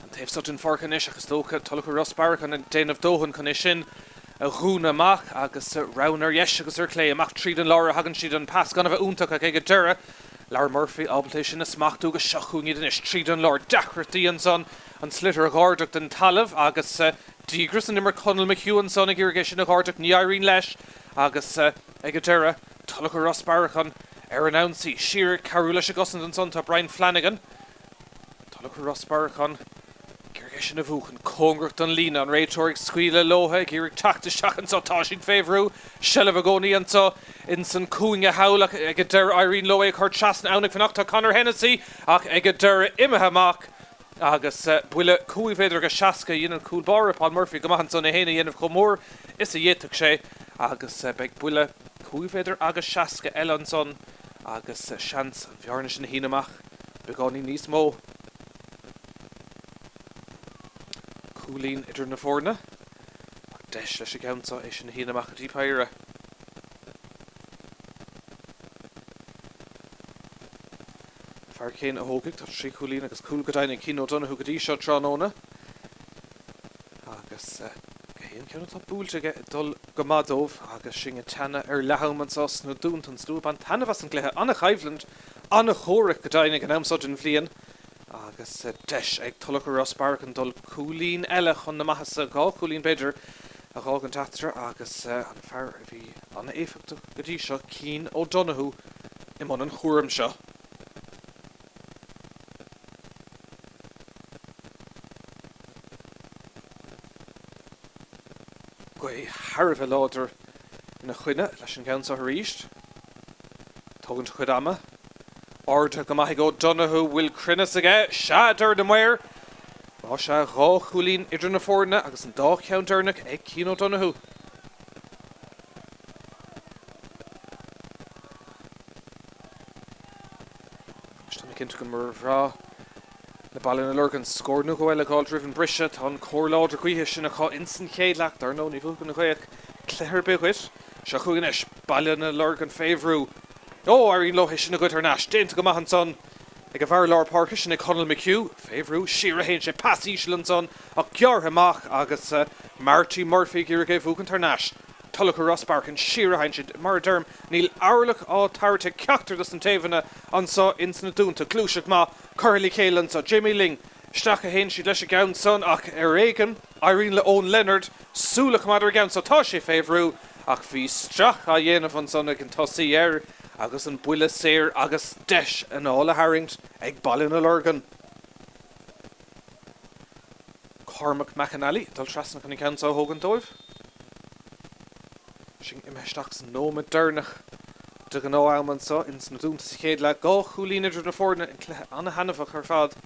an taobh seo den pháirc anois ach is dócha Tulach Ros Bearacháin ag déanamh dóthain chun é sin a dhúnadh amach agus roghanna ar dheis agus ar chlé amach tríd an lár a thagann siad an pas gan a bheith iontach ach ag an deireadh Lar Murphy ábalta é sin a smachtú agus seo chugainn iad anois tríd an lár. Deacrachtaí ansan an sliotar a dh'ardach den talamh agus díograis an imir Conall McHugh ansan ag iarraidh é sin a dh'ardach ní éiríonn leis agus ag an deireadh Tulach Ros Bearacháin ar an ionsaí. Siar ag cabhrú leis an gcosaint ansan tá Brian Flanagan. Tulach Ros Bearacháin ag iarraidh é sin a bhuachan cóngarach don líne. An réiteoir ag scaoileadh leo ag iarraidh teacht isteach anso. Tá siad fé bhrú. Seilbh i gcónaí anso ins an cúinne thall ach ag an deireadh éiríonn leo é a chur trasna ann ag fanacht tá Conor Hennessy ach ag an deireadh imithe amach agus buille 5 mhéadar agus 60 a dhein an cúl báire Paul Murphy go maith ansan é féin a dhéanamh chomh mór is a d'fhéadfadh sé agus beidh buille 5 mhéadar agus 60 eile ansan agus seans an bhearna sin a shíneadh amach beagáinín níos mó. Cúilín idir na foirne ach deis leis an gceann seo é sin a shíneadh amach go dtí péire. Fear céanna a thógfaidh, tá 3 chúilín agus cúl go deimhin ag Cian O'Donoghue go dtí seo tráthnóna agus gach aon cheann atá buailte aige ag dul go maith dóibh agus sinn ag teannadh ar leath-am anseo sna Dúnta, an slua ag baint taitneamh as an gcluiche, an-choimhlint, an-chomhrac go deimhin ag an am seo den bhliain agus deis ag Tulach Ros Bearacháin dul cúilín eile chun na maitheasa, dhá chúilín b'fhéidir, a dh'fhágaint eatarthu agus an fear a bhí an-éifeachtach go dtí seo, Cian O'Donoghue, i mbun an chúraim seo. Gaoth thar a bheith láidir ina choinne leis an gceann seo arís. Tógaint a chuid ama. Ardaithe go maith ag O'Donoghue. Bhfuil cruinneas aige? Sea, a deir na maoir. Más ea, dhá chúilín idir na foirne agus an dá cheann deireanach ag Cian O'Donoghue. Anois tá mé cinnte go mba bhreá le Baile na Lorgan scór nó dhó eile a dh'fháilt roimh an briseadh. Tá an cóir láidir gaoithe sin acu ins an chéad leath. Dar ndóigh ní bhuafadh an ghaoth cluiche ar bith dhuit. Seo chugainn anois Baile na Lorgan fé bhrú. Ó, éiríonn leo é sin a ghoid thar n-ais. Déanta go maith ansan ag an bhfear lár páirce, sin é Conall McHugh. Fé bhrú, siar a théann sé, pas íseal ansan ach gearrtha amach agus Marty Murphy ag iarraidh é a bhuachaint thar n-ais. Tulach Ros Bearacháin siar a théann siad. Mar a deirim, níl orlach á thabhairt ag ceachtar dos na taobhanna anso ins na Dúnta. Gluaiseacht maith curtha le chéile anso. Jamie Ling, isteach a théann siad leis an gceann san ach ar éigean éiríonn le Eoin Leonard súil a choimeád ar an gceann so. Tá sé fé bhrú ach bhí strach á dhéanamh ansan ag an tosaí air agus an buille saor agus deis anall a tharraingt ag Baile na Lorgan. Cormac McAnally ag dul trasna chun an ceann seo a thógaint dóibh. Sinn imithe isteach sa nóiméad deireanach de ghnáth-am anseo ins na Dúnta sa chéad leath. 2 chúilín idir na foirne, an cluiche ana-thaitneamhach ar fad.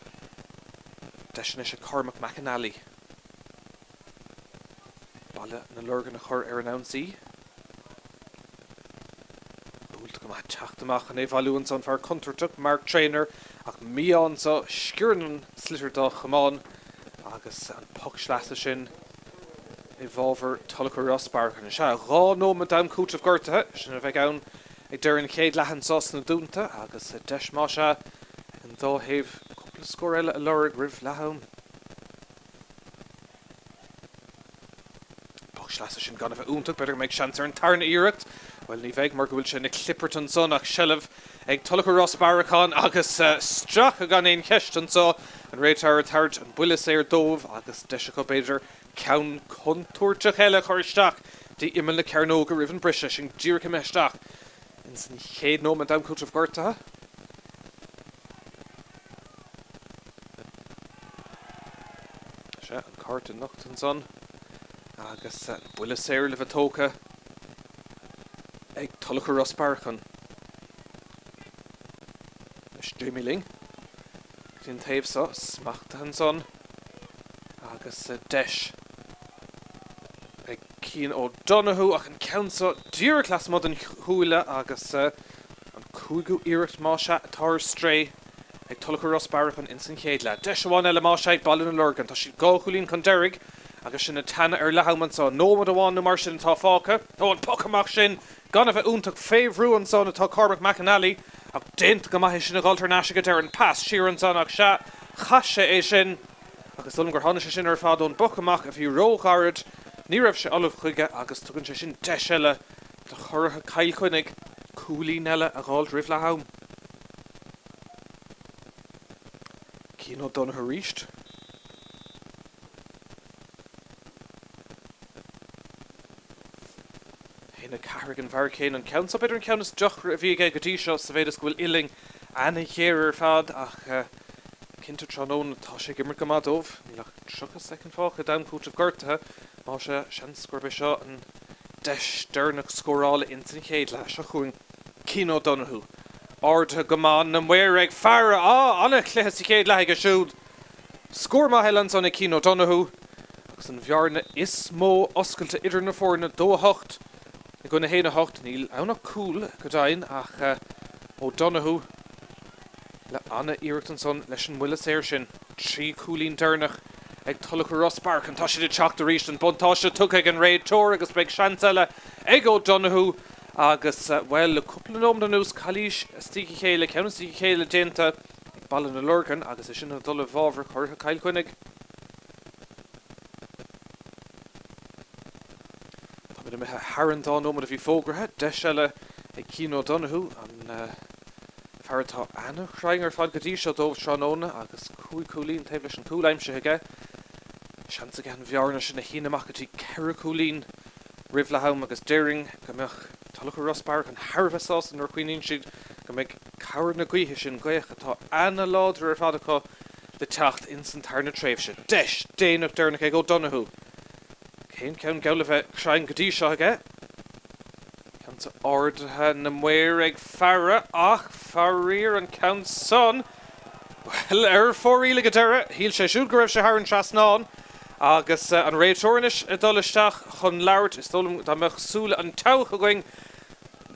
Deis anois ag Cormac McAnally Baile na Lorgan a chur ar an ionsaí. Buailte go maith teacht amach chun é a bhailiú anso an fear contúirteach, Mark Traynor, ach mí-ádh anso, sciorrann an sliotar dá chamán agus an poc sleasa sin i bhfabhar Tulachar Ros Bearachain. Sea, 2 nóiméad d'am cúitimh gortaithe, sin a bheidh ann ag deireadh an chéad leath anso sna Dúnta agus deis más ea ag an dá thaobh cúpla scór eile a lorg roimh leath am. Poc sleasa sin gan a bheith iontach, b'fhéidir go mbeidh seans ar an tarna iarracht. Bhuel, ní bheidh mar go bhfuil sé ina chlipirt ansan ach seilbh ag Tulachar Ros Bearacháin agus stracadh gan aon cheist anso. An réiteoir ag tabhairt an buille saor dóibh agus deis acu b'fhéidir ceann contúirteach eile a chur isteach dtí imeall na cearnóige roimh an briseadh. Sinn díreach imithe isteach ins an chéad nóiméad d'am cúitimh gortaithe. Sea, an cárta nochta ansan agus an buille saor le bheith tógtha ag Tulachar Ros Bearacháin. Anois Jamie Ling go dtí an taobh so, smachtaithe ansan agus deis ag Cian O'Donoghue ach an ceann so díreach lasmuigh den chuaille agus An cúigiú iarracht más ea atá ar strae ag Tulachar Ros Bearacháin ins an chéad leath. Deis amháin eile más ea ag Baile na Lorgan. Tá siad 2 chúilín chun deiridh agus sinn ag teannadh ar leath am anso. Nóiméad amháin nó mar sin atá fágtha. Ó, an poc amach sin gan a bheith iontach fé bhrú ansan atá Cormac McAnally ach déanta go maith é sin a dhul thar n-ais ag an deireadh. An pas siar ansan ach sea, chaith sé é sin agus dóigh liom gur tháinig sé sin ar fad ón bpoc amach a bhí ró-ghairid. Ní raibh sé ullamh chuige agus tugann sé sin deis eile do churaithe Chill Chainnigh cúilín eile a dh'fháilt roimh leath am. Cian O'Donoghue arís. 1-4 ag an bhfear céanna. An ceann seo b'fhéidir an ceann is deacra a bhí aige go dtí seo sa mhéid is go bhfuil uillinn ana-ghéar ar fad ach cinnte tráthnóna tá sé ag imirt go maith dóibh. Níl ach 30 soicind fágtha d'am cúitimh gortaithe. Más ea, seans gurb é seo an deis deireanach scórála ins an chéad leath. Seo chugainn Cian O'Donoghue. Ardaithe go maith, na maoir ag faire. Á, an-chluiche sa chéad leath aige siúd. Scór maith eile ansan ag Cian O'Donoghue agus an bhearna is mó oscailte idir na foirne, 2-8 i gcoinne 1-8. Níl ann ach cúl, go deimhin, ach O'Donoghue le an-iarracht ansan leis an mbuille saor sin. 3 chúilín deireanach ag Tulachar Ros Bearacháin. Tá siad ag teacht arís. An buntáiste tugtha ag an réiteoir agus beidh seans eile ag O'Donoghue agus, bhuel, le cúpla nóiméad anuas, calaois istigh a chéile, ceann istigh a chéile déanta ag Baile na Lorgan agus é sin ag dul i bhfabhar churaithe Chill Chainnigh. Táimid imithe thar an dá nóiméad a bhí fógraithe. Deis eile ag Cian O'Donoghue, an fear atá ana-chruinn ar fad go dtí seo dóibh tráthnóna agus 5 chúilín taobh leis an gcúl aimsithe aige. Seans aige an bhearna sin a shíneadh amach go dtí 4 chúilín roimh leath am agus déarfainn go mbeadh Tulachar Ros Bearacháin thar a bheith sásta nuair a chuimhníonn siad go mbeidh cabhair na gaoithe sin, gaoth atá ana-láidir ar fad acu, le teacht ins an tarna tréimhse. Deis déanach deireanach ag O'Donoghue. Cén ceann geall le bheith cruinn go dtí seo aige? Ceann seo ardaithe, na maoir ag faire ach faraor an ceann san, bhuel, ar fóraoil ag an deireadh. Shíl sé siúd go raibh sé thar an trasnán agus an réiteoir anois ag dul isteach chun labhairt. Is dóigh liom dá mbeadh súile an tseabhaic againn,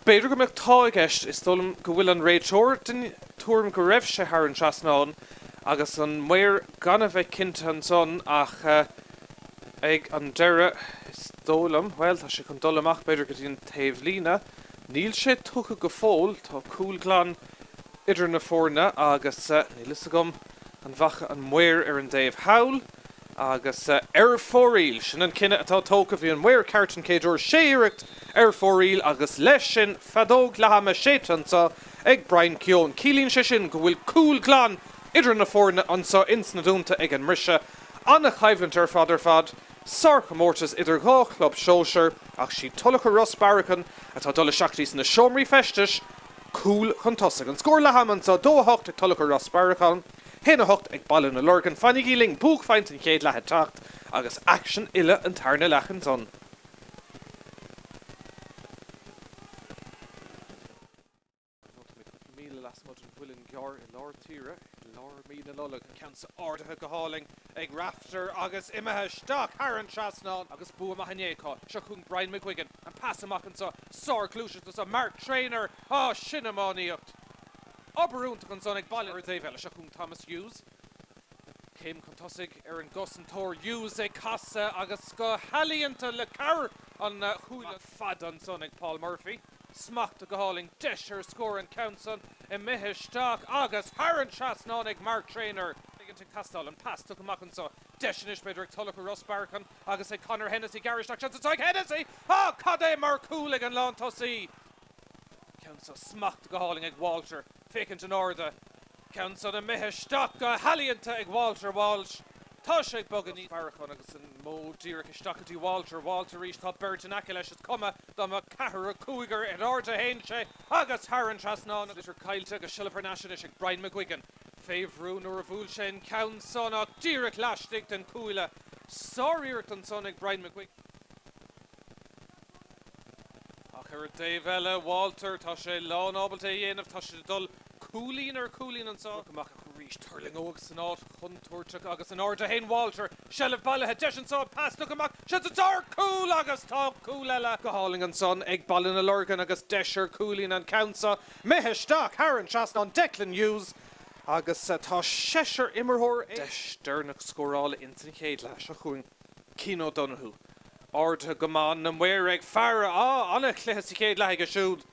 b'fhéidir go mbeadh tá i gceist. Is dóigh liom go bhfuil an réiteoir den tuairim go raibh sé thar an trasnán agus an maor gan a bheith cinnte ansan ach ag an deireadh, is dóigh liom, bhuel, tá sé chun dul amach b'fhéidir go dtí an taobhlíne. Níl sé tugtha go fóill. Tá cúl glan idir na foirne agus níl fhios agam an bhfaca an maor ar an dtaobh thall agus ar fóraoil. Sin an cinneadh atá tógtha. Bhí an maor ceart an chéad uair. Sé iarracht ar fóraoil agus leis sin feadóg leath ama séidte anseo ag Brian Keown. Ciallaíonn sé sin go bhfuil cúl glan idir na foirne anseo ins na Dúnta ag an mbriseadh. Ana-choimhlint ar fad ar fad. Sárchomórtas idir dhá chlub sóisir ach siad Tulachar Ros Bearacháin atá ag dul isteach dtí sna seomraí feistis cúl chun tosaigh. An scór leath ama anseo, 2-8 ag Tulachar Ros Bearacháin. 1, 8 ag Baile na Lorgan. Fanaigí linn, buaicphointe an chéad leath ag teacht agus aicsean uile an tarna leath ansan. Ar ndóigh, tá mé cúpla míle lasmuigh den Mhuileann gCearr i lár tíre i lár mí na Nollag. An ceann seo ardaithe go hálainn ag Rafter agus imithe isteach thar an trasnán agus bua maith inné acu. Seo chugainn Brian McGuigan, an pas amach anseo, sárghluaiseacht anseo, Mark Traynor, á, sin iománaíocht! Obair iontach ansan ag Baile. Ar an dtaobh eile, seo chugainn Thomas Hughes. Céim chun tosaigh ar an gcosantóir Hughes ag casadh agus go healaíonta le cabhair an chúil fada ansan ag Paul Murphy. Smachtaithe go hálainn, deis ar scór an ceann san imithe isteach agus thar an trasnán ag Mark Traynor. Ag teastáil, an pas tugtha amach anso, deis anois b'fhéidir ag Tulach Ros Bearchan agus ag Conor Hennessy, gearradh isteach, seans anso ag Hennessy! Á, cad é mar chúl ag an lántosaí! Ceann so smachtaithe go hálainn ag Walter, féachaint in airde. Ceann san imithe isteach go healaíonta ag Walter Walsh. Tá sé ag bogadh níos. Bearchan agus an modh díreach isteach go dtí Walter. Walter arís, tá beirt in aice leis, is cuma dá mbeadh ceathrar cúigear in airde a théann sé agus thar an trasnán. Sliotar caillte agus seilbh thar n-ais anois ag Brian McGuigan. Fé bhrú nuair a bhuail sé an ceann san ach díreach laistigh den chuaille. Sáriarracht ansan ag Brian McGuigan. Ach ar an dtaobh eile, Walter, tá sé lán ábalta é a dhéanamh, tá sé ag dul cúilín ar chúilín anseo. Amach arís, tuirlingeoidh san áit chontúirteach agus in airde a théann Walter, seilbh bailithe, deis anseo, pas tugtha amach, seans anseo ar chúl agus tá cúl eile go hálainn ansan ag Baile na Lorgan agus deis ar chúilín an ceann seo imithe isteach thar an trasnán, Declan Hughes agus tá seisear imreoir. Deis deireanach scórála ins an chéad leath seo chugainn. Cian O'Donoghue, ardaithe go maith, na maoir ag faire, á, an-chluiche sa chéad leath aige siúd.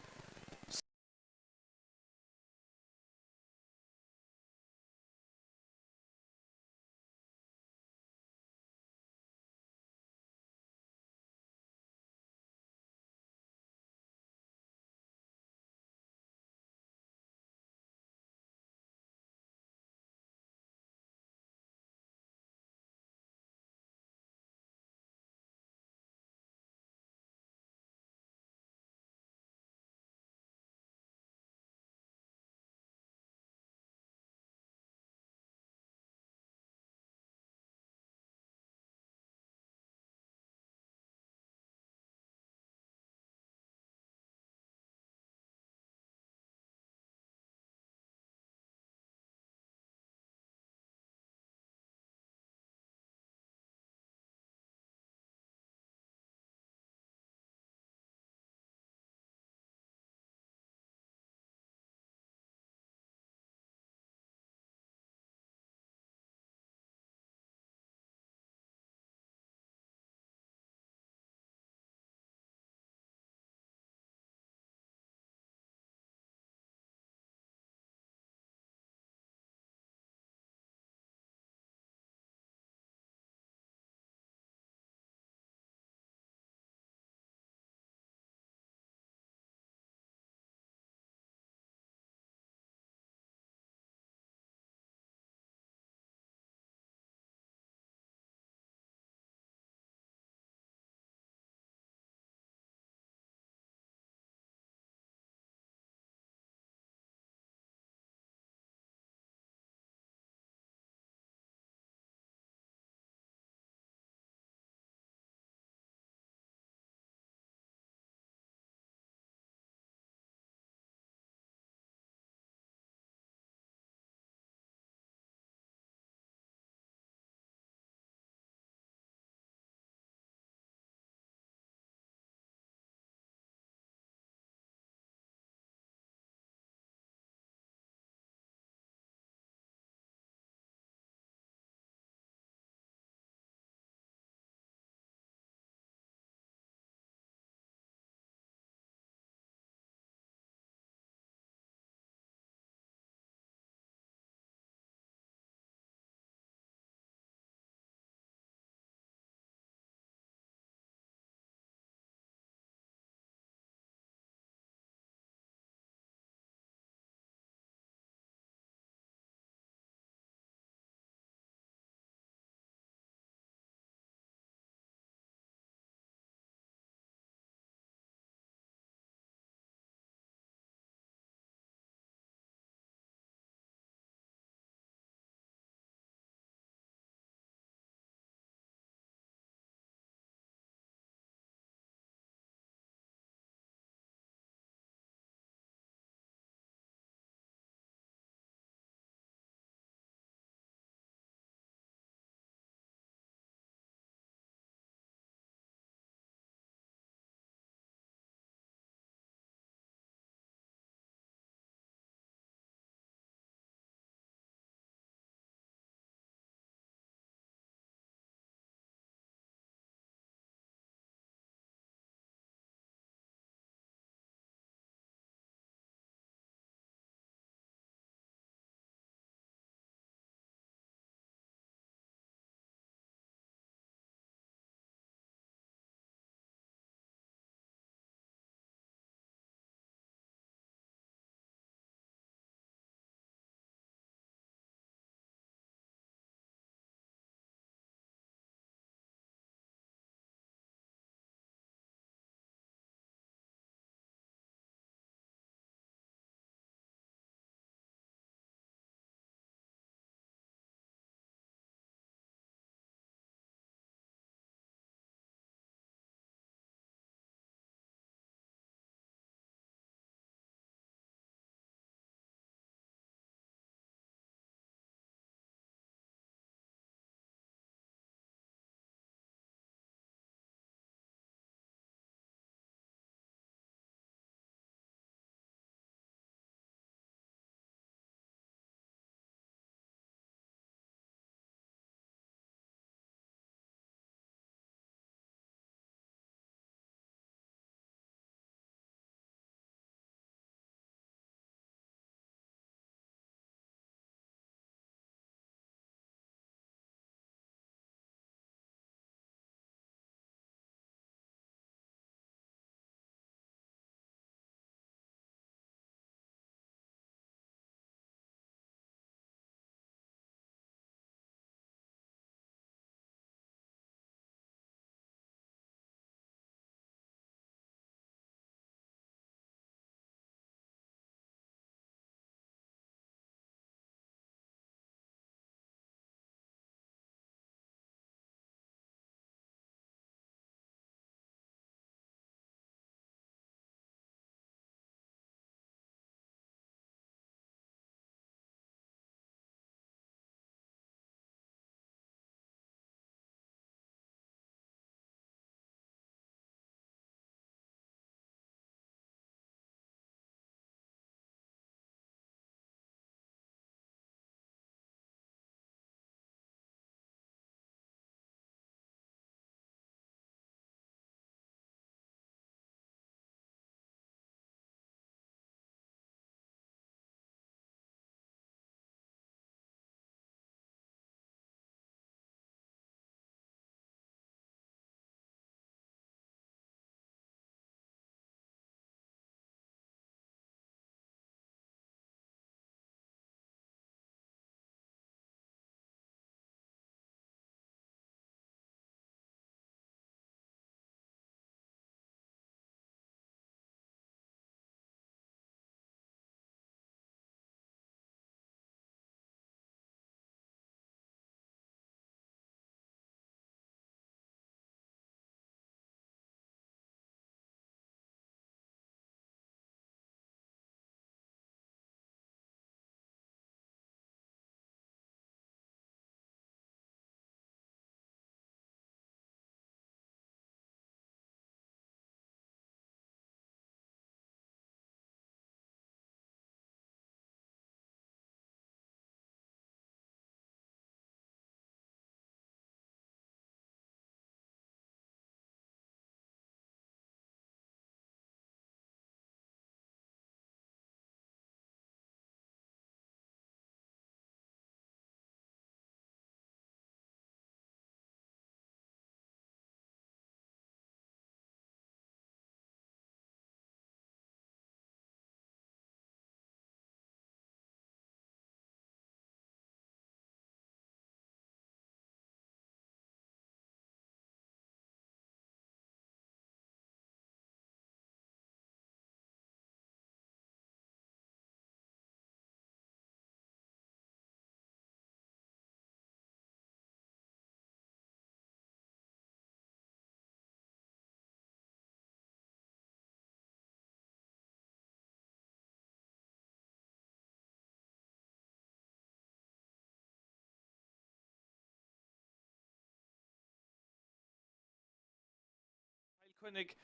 Chainnigh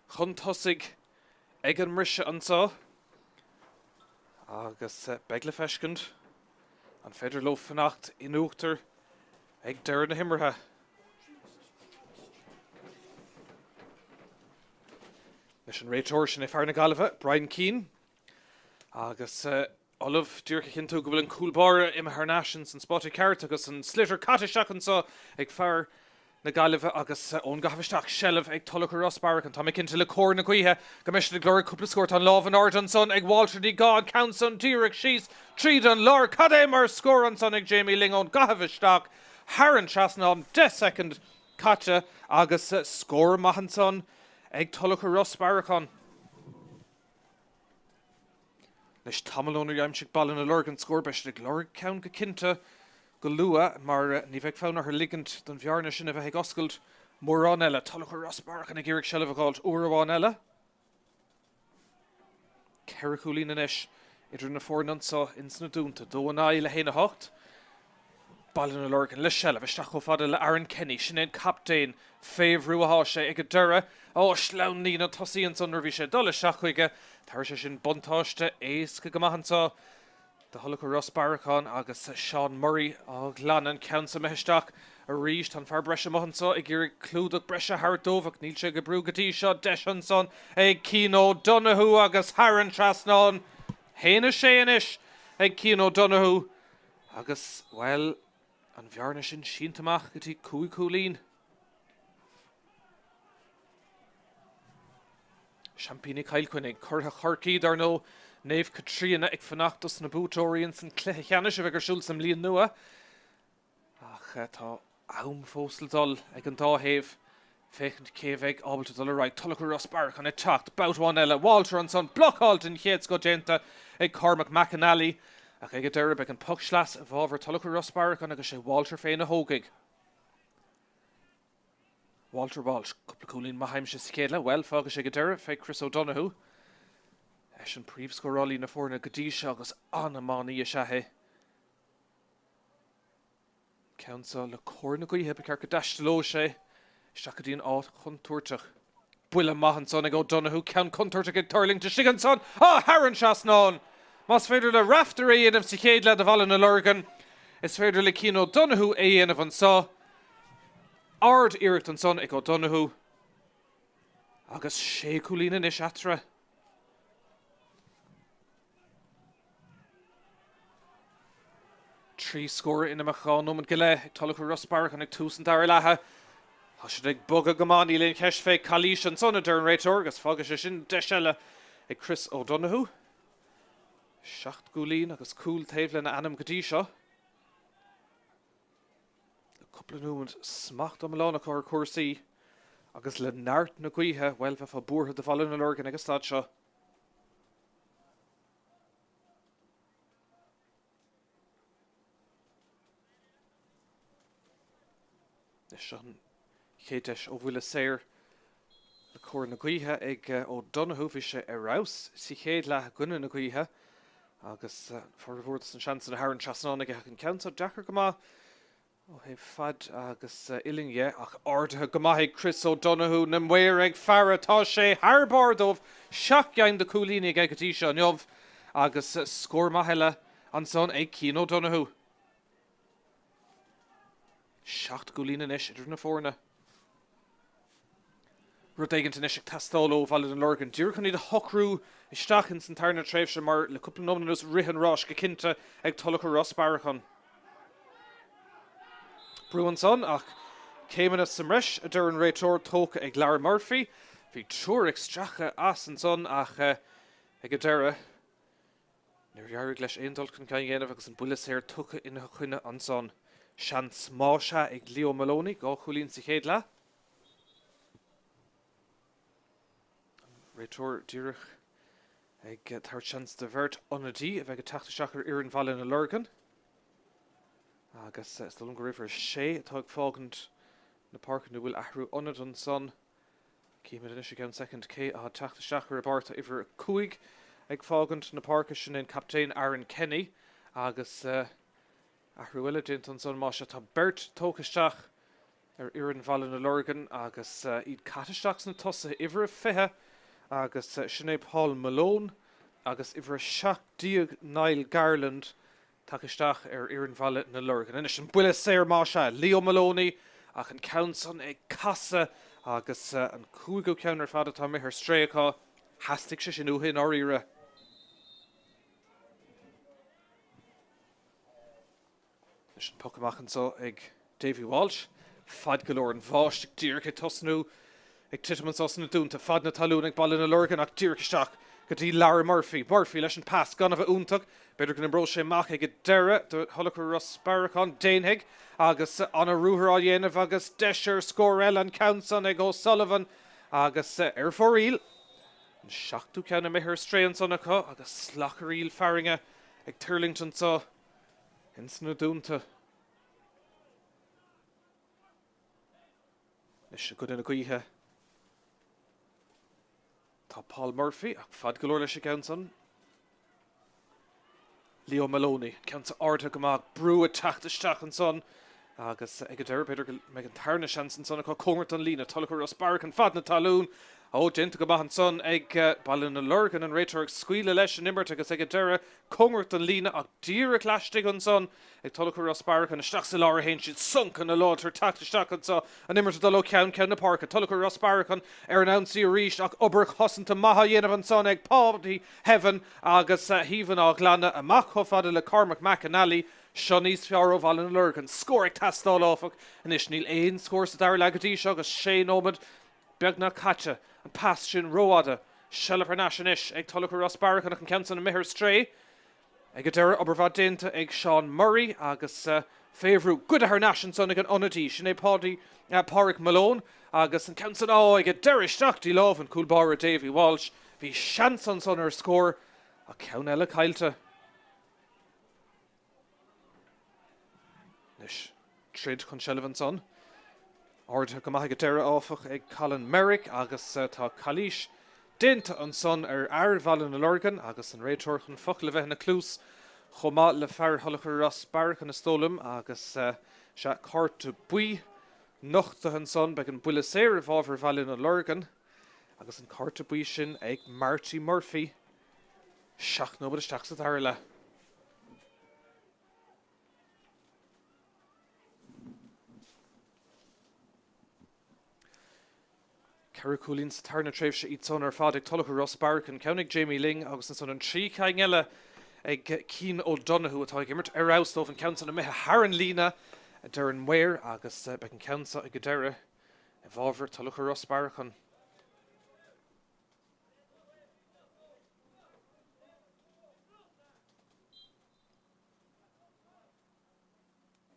chun tosaigh ag an mbriseadh anseo agus beidh le feiscint an féidir leo fanacht in uachtar ag deireadh na himeartha. Leis an réiteoir sin é fear na Gaillimhe, Brian Keane, agus ullamh díreach a chinntiú go bhfuil an cúl báire imithe thar n-ais ins an spota ceart agus an sliotar caite isteach anseo ag fear na Gaillimhe agus ón gcaitheamh isteach, seilbh ag Tulach Ros Bearachain. Tá mé cinnte le cóir na gaoithe go mbeidh siad ag lorg cúpla scór. Tá an lámh in airde ansan ag Walter, ní gá an ceann san díreach síos tríd an lár. Cad é mar scór ansan ag Jamie Ling ón gcaitheamh isteach thar an trasnán, 10 soicind caite agus scór maith ansan ag Tulach Ros Bearachain. Anois tamall ónar aimsigh Baile na Lorgan scór, beidh siad ag lorg ceann go cinnte go luath mar ní bheidh fonn orthu ligint don bhearna sin a bheith ag oscailt mórán eile. Tulach Ros Bearachain ag iarraidh seilbh a dh'fháilt uair amháin eile. 4 chúilín anois idir na foirne anseo ins na Dúnta. 2-9 le 1-8. Baile na Lorgan le seilbh isteach chomh fada le Aaron Kenny. Sin é an captaen. Fé bhrú athá sé ag an deireadh. Ó, sleamhnaíonn an tosaí ansan nuair a bhí sé ag dul isteach chuige. Tabharfaidh sé sin buntáiste éasca go maith anseo do Thulach Ros Bearachain agus Seán Murray á ghlanadh an ceann so imithe isteach arís. Tá an fear breise amuigh anseo ag iarraidh clúdach breise a thabhairt dóibh ach níl sé ag oibriú go dtí seo. Deis ansan ag Cian O'Donoghue agus thar an trasnán. 1-6 anois ag Cian O'Donoghue. Agus, bhuel, an bhearna sin sínte amach go dtí 5 chúilín. Seaimpíní Chill Chainnigh, curaithe Chorcaí, dar ndóigh, Naomh Caitríona ag fanacht dos na buaiteoirí ins an cluiche ceannais a bheidh ar siúl sa mbliain nua. Ach tá am fós le dul ag an dá thaobh féachaint cé a bheidh ábalta dul ar aghaidh. Tulach Ros Bearachain ag teacht, babhta amháin eile. Walter ansan, blocáil den chéad scoth déanta ag Cormac McAnally. Ach ag an deireadh beidh an poc sleasa i bhfabhar Tulach Ros Bearachain agus sé Walter féin a thógfaidh. Walter Walsh, cúpla cúilín maith aimsithe sa chéad leath. Bhuel, fágfaidh sé go deireadh fé Chris O'Donoghue. Eisean príomhscórálaí na foirne go dtí seo agus an-iománaí is ea é. Ceann seo le cóir na gaoithe, ba cheart go dtaistealódh sé isteach go dtí an áit chontúirteach. Buille maith ansan ag O'Donoghue, ceann contúirteach ag tuirlingt istigh ansan, á, thar an trasnán! Más féidir le Rafter é a dhéanamh sa chéad leath do Bhaile na Lorgan, is féidir le Cian O'Donoghue é a dhéanamh anso. Ard-iarracht ansan ag O'Donoghue agus sé chúilín anois eatarthu. 3 scór in imeacht 2 nóiméad go leith ag Tulach Ros Bearachain ag tús an dara leatha. Tá siad ag bogadh go maith, níl aon cheist fé calaois ansan, a deir an réiteoir, agus fágfaidh sé sin deis eile ag Chris O'Donoghue. 7 gcúilín agus cúl taobh lena ainm go dtí seo. Le cúpla nóiméad smacht iomlán acu ar chúrsaí agus le neart na gaoithe, bhuel, bheifeá buartha do Bhaile na Lorgan ag an staid seo. Seo an chéad deis ó bhuille saor le cóir na gaoithe ag O'Donoghue. Bhí sé ar fheabhas sa chéad leath i gcoinne na gaoithe agus formhór dos na seansanna thar an trasnán aige ach an ceann seo deacair go maith Ó thaobh faid agus uillinn dhe, ach ardaithe go maith ag Chris O'Donoghue, na maoir ag faire, tá sé thar barr dóibh, 7 gceann de chúilíní aige go dtí seo inniu agus scór maith eile ansan ag Cian O'Donoghue. 7 gcúilín anois idir na foirne. Rud éigint anois ag teastáil ó Bhaile na Lorgan, díreach chun iad a shocrú isteach ins an tarna tréimhse mar le cúpla nóiméad anuas rith an ráis go cinnte ag Tulach Ros Bearachain. Brú ansan ach céimeanna sa mbreis a deir an réiteoir, tógtha ag Lar Murphy. Bhí triúr ag stracadh as ansan ach ag an deireadh níor éirigh leis aon dul chun cinn a dhéanamh agus an buille saor tugtha ina choinne ansan. Seans más ea ag Leo Moloney, 2 chúilín sa chéad leath. An réiteoir díreach ag tabhairt seans do bheirt ionadaí a bheidh ag teacht isteach ar fhoireann Bhaile na Lorgan. Agus is dóigh liom gur uimhir 6 atá ag fágaint na páirce nó bhfuil athrú ionaid ansan. Cífimid anois i gceann soicind cé atá ag teacht isteach ar a bpáirc. Tá uimhir 5 ag fágaint na páirce, sin é an captaen Aaron Kenny agus athrú eile déanta ansan más ea tá beirt tógtha isteach. ar fhoireann Bhaile na Lorgan agus iad caite isteach sna tosaithe, uimhir a 20 agus sin é Paul Malone agus uimhir a 17 Niall Garland tagtha isteach ar fhoireann Bhaile na Lorgan. Anois an buille saor más ea, Leo Moloney ach an ceann san ag casadh agus an cúigiú ceann ar fad atá imithe ar strae acu. Theastaigh sé sin uathu i ndáiríre. Anois an poc amach anseo ag Davy Walsh. Fad go leor an bháisteach díreach ag tosnú ag titim anseo sna Dúnta. Fad na talún ag Baile na Lorgan ach díreach isteach go dtí Lara Murphy. Murphy leis an pas gan a bheith iontach. B'fhéidir go n-oibreoidh sé amach ag an deireadh do Thulach Ros Bearacáin. Déanfaidh agus ana-ruathar á dhéanamh agus deis ar scór eile an ceann san ag O'Sullivan agus ar fóraoil. An seachtú ceann imithe ar strae ansan acu agus slacaraíl fearthainne ag tuirlingt anseo. Ins na Dúnta. Anois i gcoinne na gaoithe tá Paul Murphy ach fad go leor leis an gceann san. Leo Maloney, an ceann san ardaithe go maith, brú ag teacht isteach ansan agus ag an deireadh b'fhéidir go mbeidh an tarna seans ansan acu cóngarach don líne. Tulach Ros Bearacáin fad na talún. Ó, déanta go maith ansan ag Baile na Lorgan, an réiteoir ag scaoileadh leis an imirt agus ag an deireadh Cóngarach don líne ach díreach laistigh ansan ag Tulach Ros Bearacáin. Isteach sa lár a théann siad. Sonc ana láidir teacht isteach anso. An imirt ag dul ó cheann ceann na páirce. Tulach Ros Bearacáin ar an ionsaí arís ach obair chosanta maith á dhéanamh ansan ag Páidí Heavin agus Heavin á ghlanadh amach chomh fada le Cormac McAnally. Seo níos fearr ó Bhaile na Lorgan. Scór ag teastáil áfach. Anois níl aon scór sa dara leath go dtí seo agus sé nóiméad beagnach caite. An pas sin rófhada. Seilbh thar n-ais anois ag Tulach Ros Bearacáin ach an ceann san imithe ar strae. Ag an deireadh, obair mhaith déanta ag Seán Murray agus fé bhrú. Goidte thar n-ais ansan ag an ionadaí, sin é Páidí, Pádraic Malone agus an ceann san, á, ag an deireadh isteach dtí lámh an cúl báire Davy Walsh. Bhí seans ansan ar scór ach ceann eile caillte. Anois, troid chun seilbh ansan. Ardaithe go maith ag an deireadh, áfach, ag Colin Merrick agus tá calaois déanta ansan ar fhear Bhaile na Lorgan agus an réiteoir chun focal a bheith ina cluas chomh maith le fear Thulach Ros Bearacáin is dóigh liom agus sea, cárta buí nochtaithe ansan. Beidh an buille saor i bhfabhar Bhaile na Lorgan agus an cárta buí sin ag Marty Murphy. 7 nóiméad isteach sa dara leath. Ceithre chúilín sa tarna tréimhse iad san ar fad ag Tulach Ros Bearacáin, ceann ag Jamie Ling agus ansan an 3 cinn eile ag Cian O'Donoghue atá ag imirt ar fheabhas dóibh, an ceann san imithe thar an líne a deir an maor agus beidh an ceann seo ag an deireadh i bhfabhar Tulach Ros Bearacáin.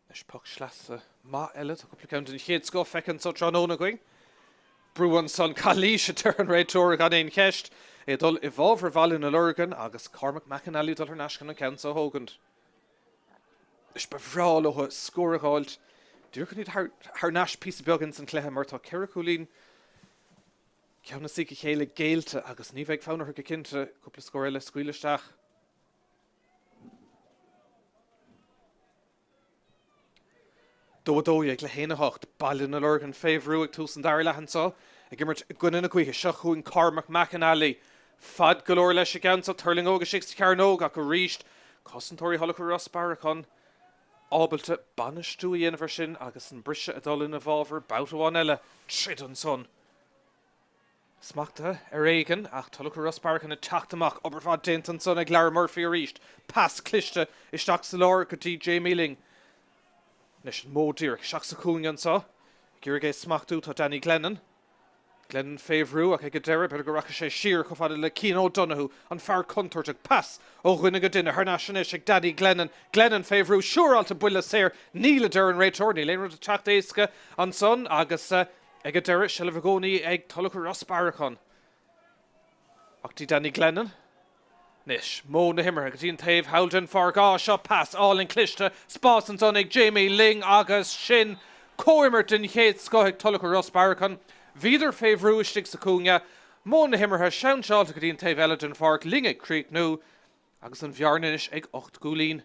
Anois poc sleasa maith eile. Tá cúpla ceann den chéad scoth feicthe anso tráthnóna againn. Brú ansan, calaois a deir an réiteoir gan aon cheist. É ag dul i bhfabhar Bhaile na Lorgan agus Cormac McAnally ag dul thar n-ais chun an ceann so a thógaint. Anois ba bhreá leo scór a dh'fháilt díreach chun iad thar n-ais píosa beag ins an chluiche mar tá 4 chúilín ceann i ndiaidh a chéile géillte agus ní bheidh fonn orthu go cinnte cúpla scór eile a scaoileadh isteach. 2 12 le 1 8, Baile na Lorgan fé bhrú ag tús an dara leath anseo, ag imirt i gcoinne na gaoithe. Seo chugainn Cormac McAnally. Fad go leor leis an gceann seo, tuirlingeoidh istigh sa chearnóg ach arís cosantóirí Thulach Ros Bearacáin ábalta bainistiú a dhéanamh air sin agus an briseadh ag dul ina bhfabhar babhta amháin eile. Troid ansan. Smachtaithe ar éigean ach Tulach Ros Bearacáin ag teacht amach. Obair mhaith déanta ansan ag Lara Murphy arís. Pas cliste isteach sa lár go dtí Jamie Ling. Anois an modh díreach isteach sa chúinne anso. Ag iarraidh é a smachtú tá Danny Glennon. Glennon fé bhrú ach ag an deireadh b'fhéidir go rachaidh sé siar chomh fada le Cian O'Donoghue, an fear contúirteach. Pas ó dhuine go duine thar n-ais anois ag Danny Glennon. Glennon fé bhrú, siúráilte buille saor. Níl a deir an réiteoir. Níl aon rud ag teacht éasca ansan agus. Ag an deireadh, seilbh i gcónaí ag Tulach Ros Bearacáin. Ach dtí Danny Glennon. Anois, modh na himeartha go dtí an taobh thall den pháirc. Á, seo pas álainn cliste, spás ansan ag Jamie Ling agus sin comhimirt den chéad scoth ag Tulach Ros Bearacáin. Bhíodar fé bhrú istigh sa chúinne. Modh na himeartha seanseáilte go dtí an taobh eile den pháirc. Ling ag críochnú agus an bhearna anois ag 8 gcúilín.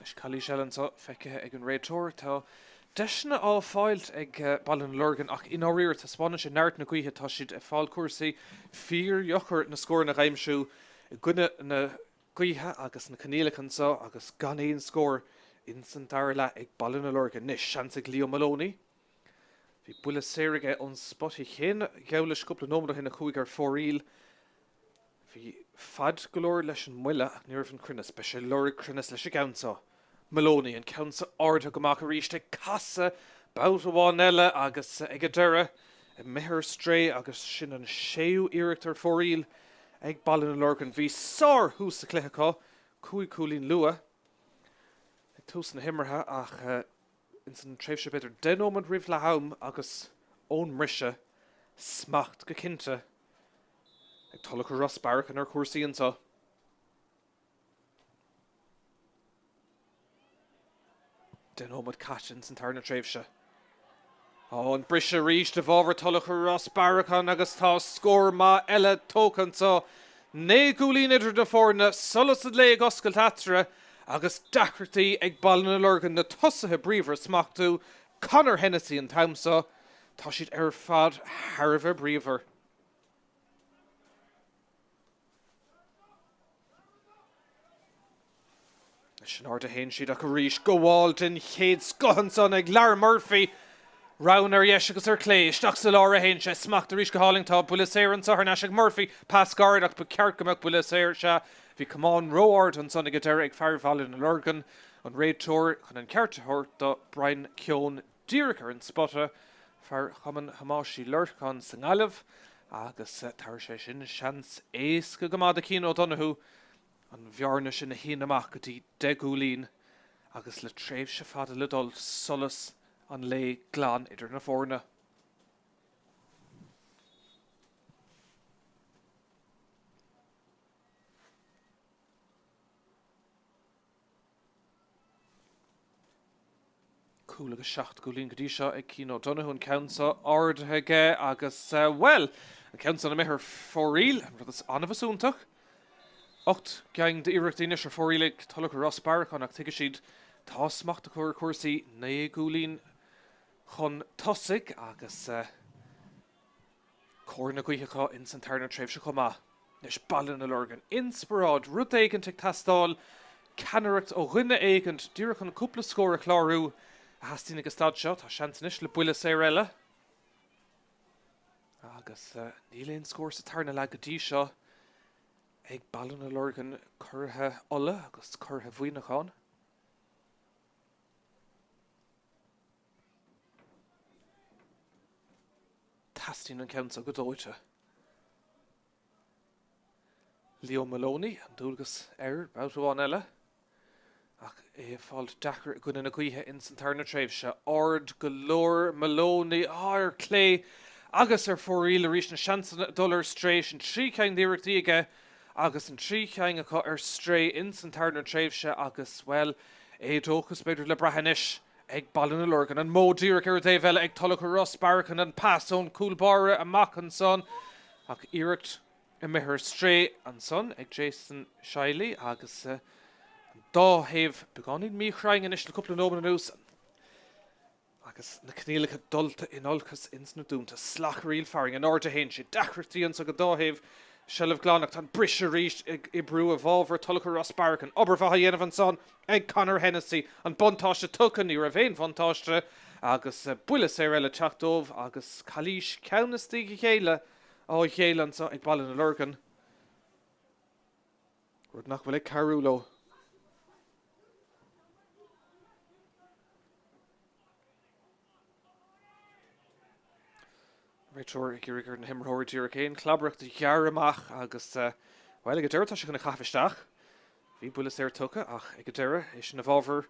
Anois calaois eile anseo feicthe ag an réiteoir. Tá deiseanna á fáilt ag Baile na Lorgan ach i ndáiríre taispeánann sé neart na gaoithe. Tá siad ag fáil cúrsaí fíordheacair na scóranna a aimsiú i gcoinne na gaoithe agus na coinníollacha anseo agus gan aon scór ins an dara leath ag Baile na Lorgan. Anois seans ag Leo Moloney. Bhí buille saor aige ón spota chéanna geall leis cúpla nóiméad ó shin a chuaigh ar fóraoil. Bhí fad go leor leis an mbuille ach ní raibh an cruinneas. Beidh sé ag lorg cruinneas leis an gceann seo. Moloney, an ceann seo ardaithe go maith arís ag casadh babhta amháin eile agus ag an deireadh imithe ar strae agus sin an séú iarracht ar fóraoil ag Baile na Lorgan. Bhí sár-thús sa chluiche acu, 5 cúilín luath ag tús na himeartha ach ins an tréimhse b'fhéidir 10 nóiméad roimh leath am agus ón mbriseadh, smacht go cinnte ag Tulach Ros Bearachain ar chúrsaí anseo. 10 nóiméad caite ins an tarna tréimhse. Á, an briseadh arís i bhfabhar Tulach Ros Bearachain agus tá scór maith eile tógtha anseo. 9 gcúilín idir na foirne, solas an lae ag oscailt eatarthu agus deacrachtaí ag Baile na Lorgan na tosaithe bríomhara a smachtú. Conor Hennessy an t-am seo. Tá siad ar fad thar a bheith bríomhar. Leis an aird a théann siad ach arís gabháil den chéad scoth ansan ag Lar Murphy. Roghna ar dheis agus ar clé. Isteach sa lár a théann sé. Smacht arís go hálainn. Tá buille saor anso thar n-ais ag Murphy. Pas gairid ach ba cheart go mbeadh buille saor. Sea, bhí camán ró-ard ansan ag an deireadh ag fear Bhaile na Lorgan. An réiteoir chun an ceart a thabhairt do Brian Keown. Díreach ar an spota, fear Chumann Thomáis Uí Lorcáin sa nGaillimh agus tabharfaidh sé sin seans éasca go maith do Cian O'Donoghue an bhearna sin a shíneadh amach go dtí 10 gcúilín agus le tréimhse fada le dul, solas an lae glan idir na foirne. Cúl agus 7 gcúilín go dtí seo ag Cian O'Donoghue, an ceann seo ardaithe aige agus, bhuel, an ceann san imithe ar fóraoil, an rud is annamh is iontach. 8 gceann d'iarrachtaí anois ar fóraoil ag Tulach Ros Bearacháin ach tuigfidh siad, tá smacht acu ar chúrsaí, 9 gcúilín chun tosaigh agus. Cóir na gaoithe acu ins an tarna tréimhse chomh maith. Anois Baile na Lorgan. Inspioráid, rud éigint ag teastáil, ceannaireacht ó dhuine éigint, díreach chun cúpla scór a chlárú, a theastaíonn ag an staid seo. Tá seans anois le buille saor eile. Agus níl aon scór sa tarna leath go dtí seo ag Baile na Lorgan, curaithe Uladh agus curaithe Mhuineacháin. Teastaíonn an ceann seo go dóite. Leo Moloney, an dualgas air babhta amháin eile, ach é ag fáil deacair i gcoinne na gaoithe ins an tarna tréimhse. Ard go leor Moloney, ar clé agus ar fóraoil arís, na seansanna ag dul ar strae, sin 3 cheann d'iarrachtaí aige agus an 3 cheann acu ar strae ins an tarna tréimhse agus, bhuel, éadóchas b'fhéidir le brath anois. Ag Baile na Lorgan, an modh díreach ar an dtaobh eile ag Tulach Ros Bearachain, an pas ón cúl báire amach ansan ach iarracht imithe ar strae ansan ag Jason Shiley agus an dá thaobh beagáinín míchruinn anois le cúpla nóiméad anuas agus na coinníollacha dulta in olcas ins na dúnta. Slacharaíl farainn in airde a théann sé. Deacrachtaí anso ag an dá thaobh. Seilbh glan ach tá an briseadh arís ag oibriú i bhfabhar Tulach Ros Bearachain. Obair mhaith á dhéanamh ansan ag Conor Hennessy. An buntáiste tugtha, ní raibh aon bhuntáiste agus buille saor eile ag teacht dóibh agus calaois ceann i ndiaidh a chéile á ghéilleadh anso ag Baile na Lorgan, rud nach bhfuil ag cabhrú leo. Réiteoir ag iarraidh ar na himreoirí díreach aon chlabaireacht a ghearradh amach agus, bhuel, ag an deireadh tá sé chun a chaitheamh isteach. Bhí buille saor tugtha ach ag an deireadh, é sin i bhfabhar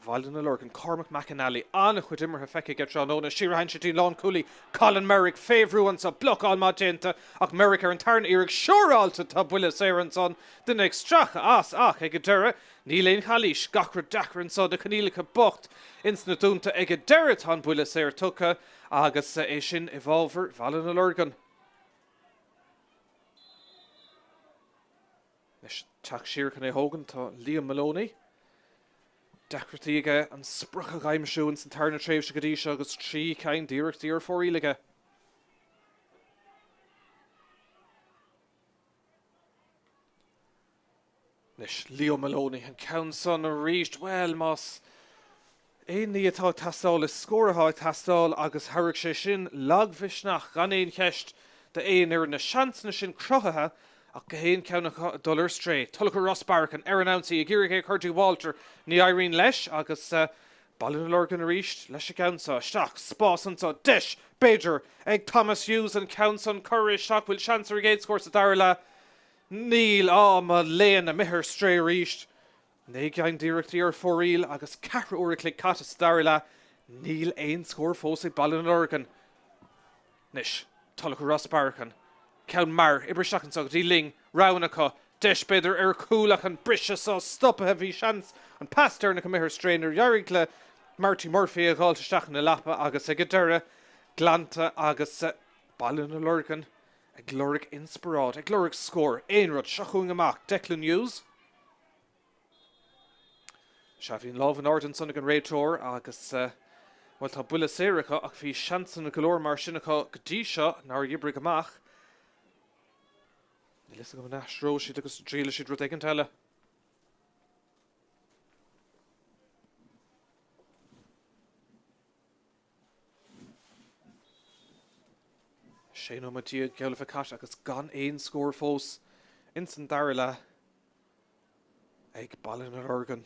Bhaile na Lorgan. Cormac McAnally, an-chuid imeartha feicthe aige tráthnóna. Siar a théann sé dtí an lánchúlaí Colin Merrick, fé bhrú anso, blocáil maith déanta ach Merrick ar an tarna iarraidh siúráilte tá buille saor ansan, duine ag stracadh as ach ag an deireadh Níl aon chalaois, gach rud deacair anso, na coinníollacha bocht ins na dúnta. Ag an deireadh tá an buille saor tugtha agus é sin i bhfabhar Bhaile na Lorgan. Anois teacht siar chun é thógaint tá Liam Moloney. Deacrachtaí aige an sprioc a aimsiú ins an tarna tréimhse go dtí seo agus 3 cinn d'iarrachtaí ar fóraoil aige. Anois, Leo Moloney, an ceann san arís, bhuel, más aon ní atá ag teastáil, is scór atá ag teastáil agus thabharfadh sé sin lagmhisneach gan aon cheist d'aon fhoireann. Na seansanna sin cruthaithe ach gach aon cheann acu ag dul ar strae. Tulach Ross Barkan ar an ionsaí ag iarraidh é a chur dtí Walter, ní éiríonn leis agus Baile na Lorgan arís leis an gceann seo. Isteach, spás anseo, deis, b'fhéidir, ag Thomas Hughes an ceann san curtha isteach, bhfuil seans ar an gcéad scór sa dara leath? Níl, á mo léan, imithe ar strae arís. 9 gceann d'iarrachtaí ar fóraoil agus ceathrú uair a chloig caite sa dara leath, níl aon scór fós ag Baile na Lorgan. Anois, Tulach Ross Barkan. Ceann mear, oibrithe isteach anseo go dtí Ling, roghanna acu, deis b'fhéidir ar chúl ach an briseadh seo stoptha, bhí seans an pas deireanach imithe ar strae níor éirigh le Marty Murphy é a dh'fháilt isteach ina lapa agus ag an deireadh, glanta agus Baile na Lorgan ag lorg inspioráid, ag lorg scór, aon rud, seo chugainn amach, Declan Hughes. Sea, bhí an lámh in airde ansan ag an réiteoir agus, bhuel, tá buille saor acu ach bhí seansanna go leor mar sin acu go dtí seo nár oibrigh amach. Níl fhios agam an aistreoidh siad agus an dtriailfidh siad rud éigint eile. 16 nóiméad geall le bheith caite agus gan aon scór fós ins an dara leath ag Baile na Lorgan.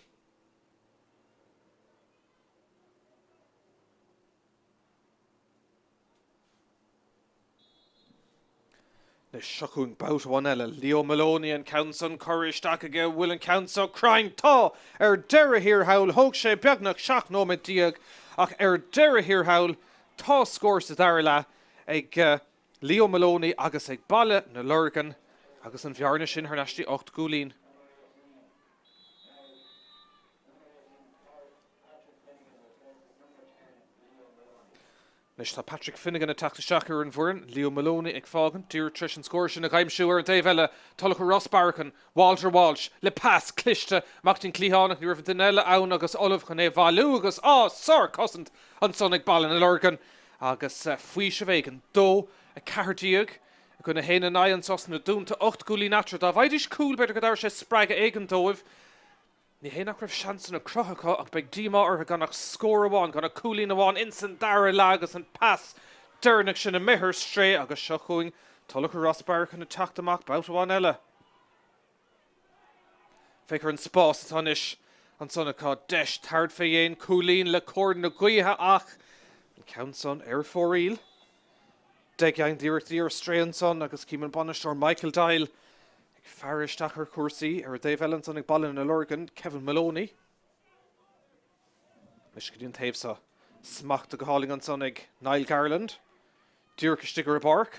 Anois seo chugainn babhta amháin eile. Leo Moloney an ceann san curtha isteach aige. An bhfuil an ceann seo cruinn? Tá! Ar deireadh thiar thall, thóg sé beagnach 17 nóiméad ach ar deireadh thiar thall tá scór sa dara leath ag Leo Moloney agus ag Baile na Lorgan agus an bhearna sin thar n-ais dtí 8 gcúilín. Anois tá Patrick Finnegan ag teacht isteach ar an bhfoireann, Leo Moloney ag fágaint, díreach tar éis an scór sin a aimsiú ar an taobh eile, Tulach Ross Barkan, Walter Walsh le pas cliste amach dtí'n cliathán ach ní raibh an duine eile ann agus ullamh chun é a bhailiú agus, á, sár-chosaint ansan ag Baile na Lorgan agus faoiseamh éigin, 2, 14 i gcoinne 1 in aghaidh anso sna Dúnta, 8 gcúilín eatarthu. Dá bhfaighidís cúl b'fhéidir go dtabharfadh sé spreagadh éigin dóibh. Ní hé nach raibh seansanna cruthaithe acu ach beidh díomá orthu gan ach scór amháin, gan ach cúilín amháin ins an dara leath agus an pas deireanach sin imithe ar strae agus seo chugainn Tulach Ross Barkan ag teacht amach babhta amháin eile. Féach ar an spás atá anois ansan acu, deis tabhairt fé dhéin, cúilín le cóir na gaoithe ach an ceann san ar fóraoil. 10 gceann d'iarrachtaí ar strae ansan agus cím an bainisteoir Michael Doyle ag faire isteach ar chúrsaí. Ar an dtaobh eile ansan ag Baile na Lorgan, Kevin Moloney. Anois go dtí an taobh seo. Smachta go hálainn ansan ag Niall Garland. Díreach istigh ar an bpáirc.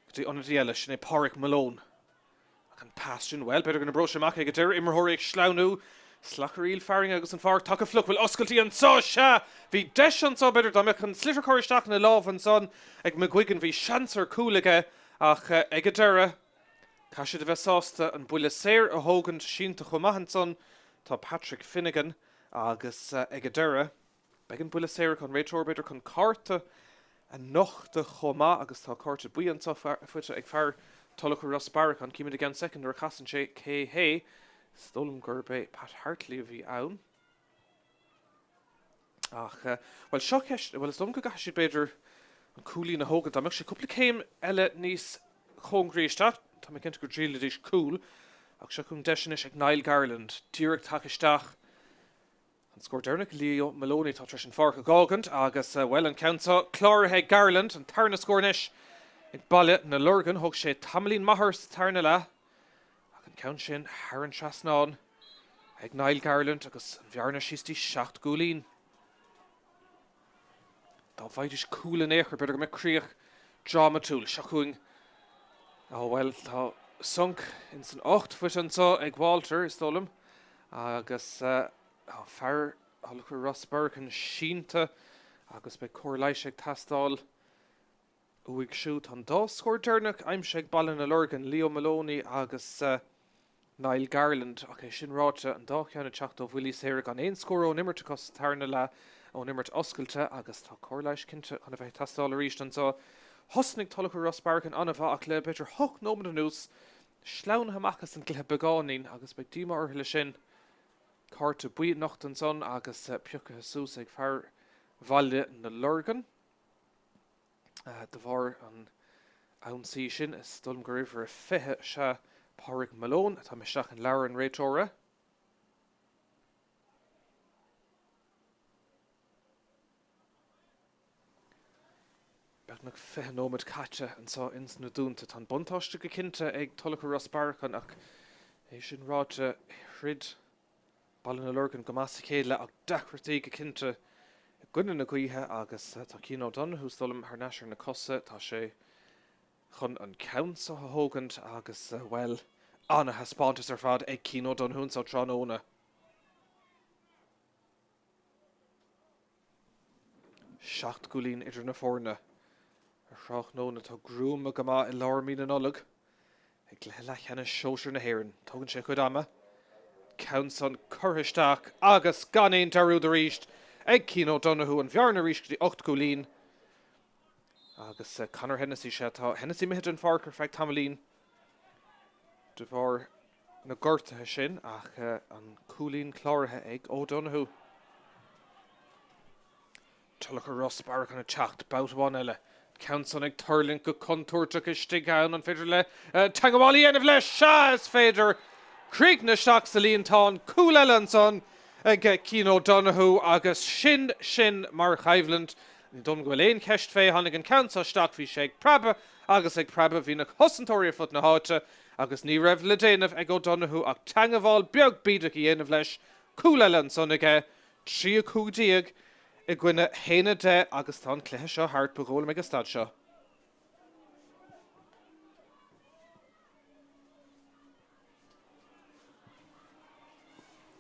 Go dtí ionadaí eile, sin é Pádraig Malone. Ach an pas sin, bhuel, b'fhéidir go n-oibreoidh sé amach ag an deireadh, imreoirí ag sleamhnú, slachairíl fearainn agus an pháirc tagtha fliuch, bhfuil oscailtí anseo, sea! Bhí deis anseo, b'fhéidir, dá mbeadh an sliotar curtha isteach ina lámh ansan ag McGuigan, bhí seans ar chúl aige ach ag an deireadh, caithfidh siad a bheith sásta an buille saor a thógaint, sínte chomh maith ansan tá Patrick Finnegan agus ag an deireadh, Beidh an buille saor acu, an réiteoir b'fhéidir chun cárta a nochtadh chomh maith agus tá cárta buí anseo faighte ag fear Tulach Ross Barkan. Címid i gceann soicind nuair a chasann sé cé hé. Is dóigh liom gurb é Pat Hartley a bhí ann. Ach, bhuel, seo ceist, bhuel, is dóigh liom go gcaithfidh siad b'fhéidir an cúilín a thógaint. Dá mbeadh sé cúpla céim eile níos cóngaraí isteach, tá mé cinnte go dtriailfidís cúl. Ach seo chugainn deis anois ag Niall Garland, díreach tagtha isteach. An scór deireanach, Leo Moloney atá tar éis an pháirc a dh'fhágaint agus, bhuel, an ceann seo cláraithe ag Garland, an tarna scór anois ag Baile na Lorgan. Thóg sé tamaillín maith orthu sa tarna leath ach an ceann sin thar an trasnán ag Niall Garland agus an bhearna síos dtí 7 gcúilín. Dá bhfaighidís cúl in aon chor, b'fhéidir go mbeadh críoch drámatúil. Seo chugainn. Ó, bhuel, tá sonc ins an ucht faighte anseo ag Walter, is dóigh liom, agus tá fear Thulach Ross Barkan sínte agus beidh cóir leighis ag teastáil uaidh siúd. Tá an dá scór deireanach aimsithe ag Baile na Lorgan, Leo Moloney agus. Niall Garland, ach é sin ráite, an dá cheann ag teacht ó bhuillí saora gan aon scór ón imirt acu sa tarna leath ón imirt oscailte agus tá cóir leighis cinnte chun a bheith ag teastáil arís anseo. Thosnaigh Tulach Ros Bearachain an-mhaith ach le b'fhéidir hocht nóiméad anuas, sleamhnaithe amach as an gcluiche beagáinín agus beidh díomá orthu le sin. Cárta buí anocht ansan agus pioctha suas ag fear Bhaile na Lorgan. De bharr an ionsaí sin, is dóigh liom gur uimhir a 20, sea, Pádraig Malone, atá imithe isteach in leabhar an réiteora. Beagnach 20 nóiméad caite anseo ins na Dúnta. Tá an buntáiste go cinnte ag Tulach Ros Bearachain ach é sin ráite, throid Baile na Lorgan go maith sa chéad leath ach deacrachtaí go cinnte i gcoinne na gaoithe agus tá Cian O'Donoghue is dóigh liom thar n-ais ar na cosa. Tá sé chun an ceann seo a thógaint agus, bhuel, ana-thaispeántas ar fad ag Cian O'Donoghue anseo tráthnóna. 7 gcúilín idir na foirne ar thráthnóna atá gruama go maith i lár mí na Nollag i gcluiche leathcheannais sóisir na hÉireann. Tógann sé a chuid ama. Ceann san curtha isteach agus gan aon dearúd arís ag Cian O'Donoghue. An bhearna arís go dtí 8 gcúilín agus Conor Hennessy, sea tá Hennessy imithe den pháirc ar feadh tamaillín de bharr na gortuithe sin ach an cúilín cláraithe ag O'Donoghue. Tulach Ros Bearachain ag teacht babhta amháin eile. Ceann san ag tuirlingt go contúirteach istigh ann. An féidir le teagmháil a dhéanamh leis? Sea, is féidir! Críochnaithe isteach sa líontán. Cúl eile ansan ag Cian O'Donoghue agus sin sin mar choimhlint. Ní dóigh liom go bhfuil aon cheist fé. Tháinig an ceann seo isteach, bhí sé ag preabadh agus ag preabadh. Bhí na cosantóirí ar fud na háite agus ní raibh le déanamh ag O'Donoghue ach teagmháil beag bídeach a dhéanamh leis. Cúl eile ansan aige, 3, 15 i gcoinne 1, 10 agus tá an cluiche seo thart, ba dhóigh liom ag an staid seo.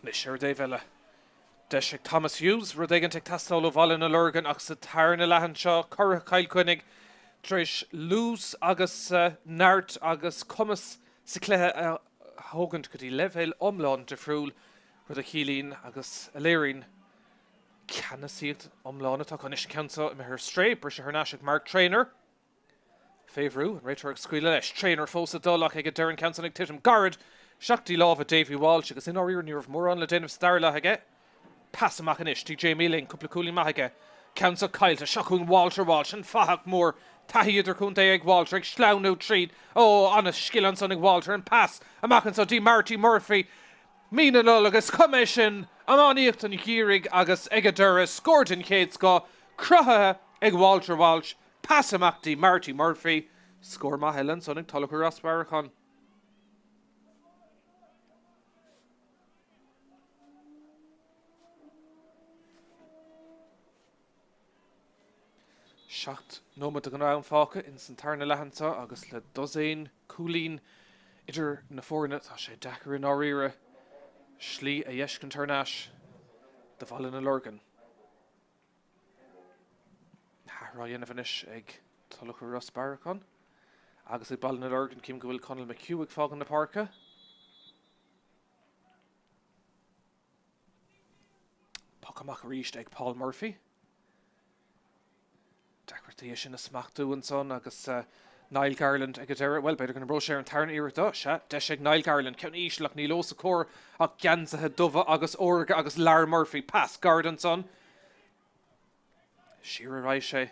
Anois ar an dtaobh eile, deis ag Thomas Hughes, rud éigin ag teastáil ó Bhaile na Lorgan ach sa tarna leath anseo, curaidh Chill Chainnigh tar éis luas agus neart agus cumas sa chluiche a thógaint go dtí leibhéal iomlán difriúil, rud a chiallaíonn agus a léiríonn ceannasaíocht iomlán atá acu. Anois an ceann seo imithe ar strae, briseadh thar n-ais ag Mark Traynor. Fé bhrú, an réiteoir ag scaoileadh leis. Traynor fós ag dul ach ag an deireadh an ceann san ag titim gairid isteach dtí lámha Davy Walsh agus i ndáiríre ní raibh mórán le déanamh sa dara leath aige. Pas amach anois dtí Jamie Ling, cúpla cúilín maith aige. Ceann seo caillte, seo chugainn Walter Walsh, an fathach mór. Taithí idirchontae ag Walter ag sleamhnú tríd. Ó, an-scil ansan ag Walter, an pas amach anso dtí Marty Murphy. Mí na Nollag, is cuma é sin, iománaíocht an gheimhridh agus ag an deireadh, scór den chéad scoth cruthaithe ag Walter Walsh. Pas amach dtí Marty Murphy. Scór maith eile ansan ag Tulach Ros Bearachain. 7 nóiméad den am fágtha ins an tarna leath anseo agus le dosaen cúilín idir na foirne tá sé deacair i ndáiríre slí a fheiscint thar n-ais do Bhaile na Lorgan. Athrú á dhéanamh anois ag Tulach Ros Bearachain agus ag Baile na Lorgan. Cím go bhfuil Conall McHugh ag fágáil na páirce. Poc amach arís ag Paul Murphy. Deacrachtaí é sin a smachtú ansan agus Niall Garland ag an deireadh. Bhuel, b'fhéidir go n-oibreoidh sé ar an tarna iarracht dó. Sea, deis ag Niall Garland. Ceann íseal ach níl os a comhair ach geansaithe dubha agus órga agus Lar Murphy. Pas gairid ansan. Siar ar aghaidh sé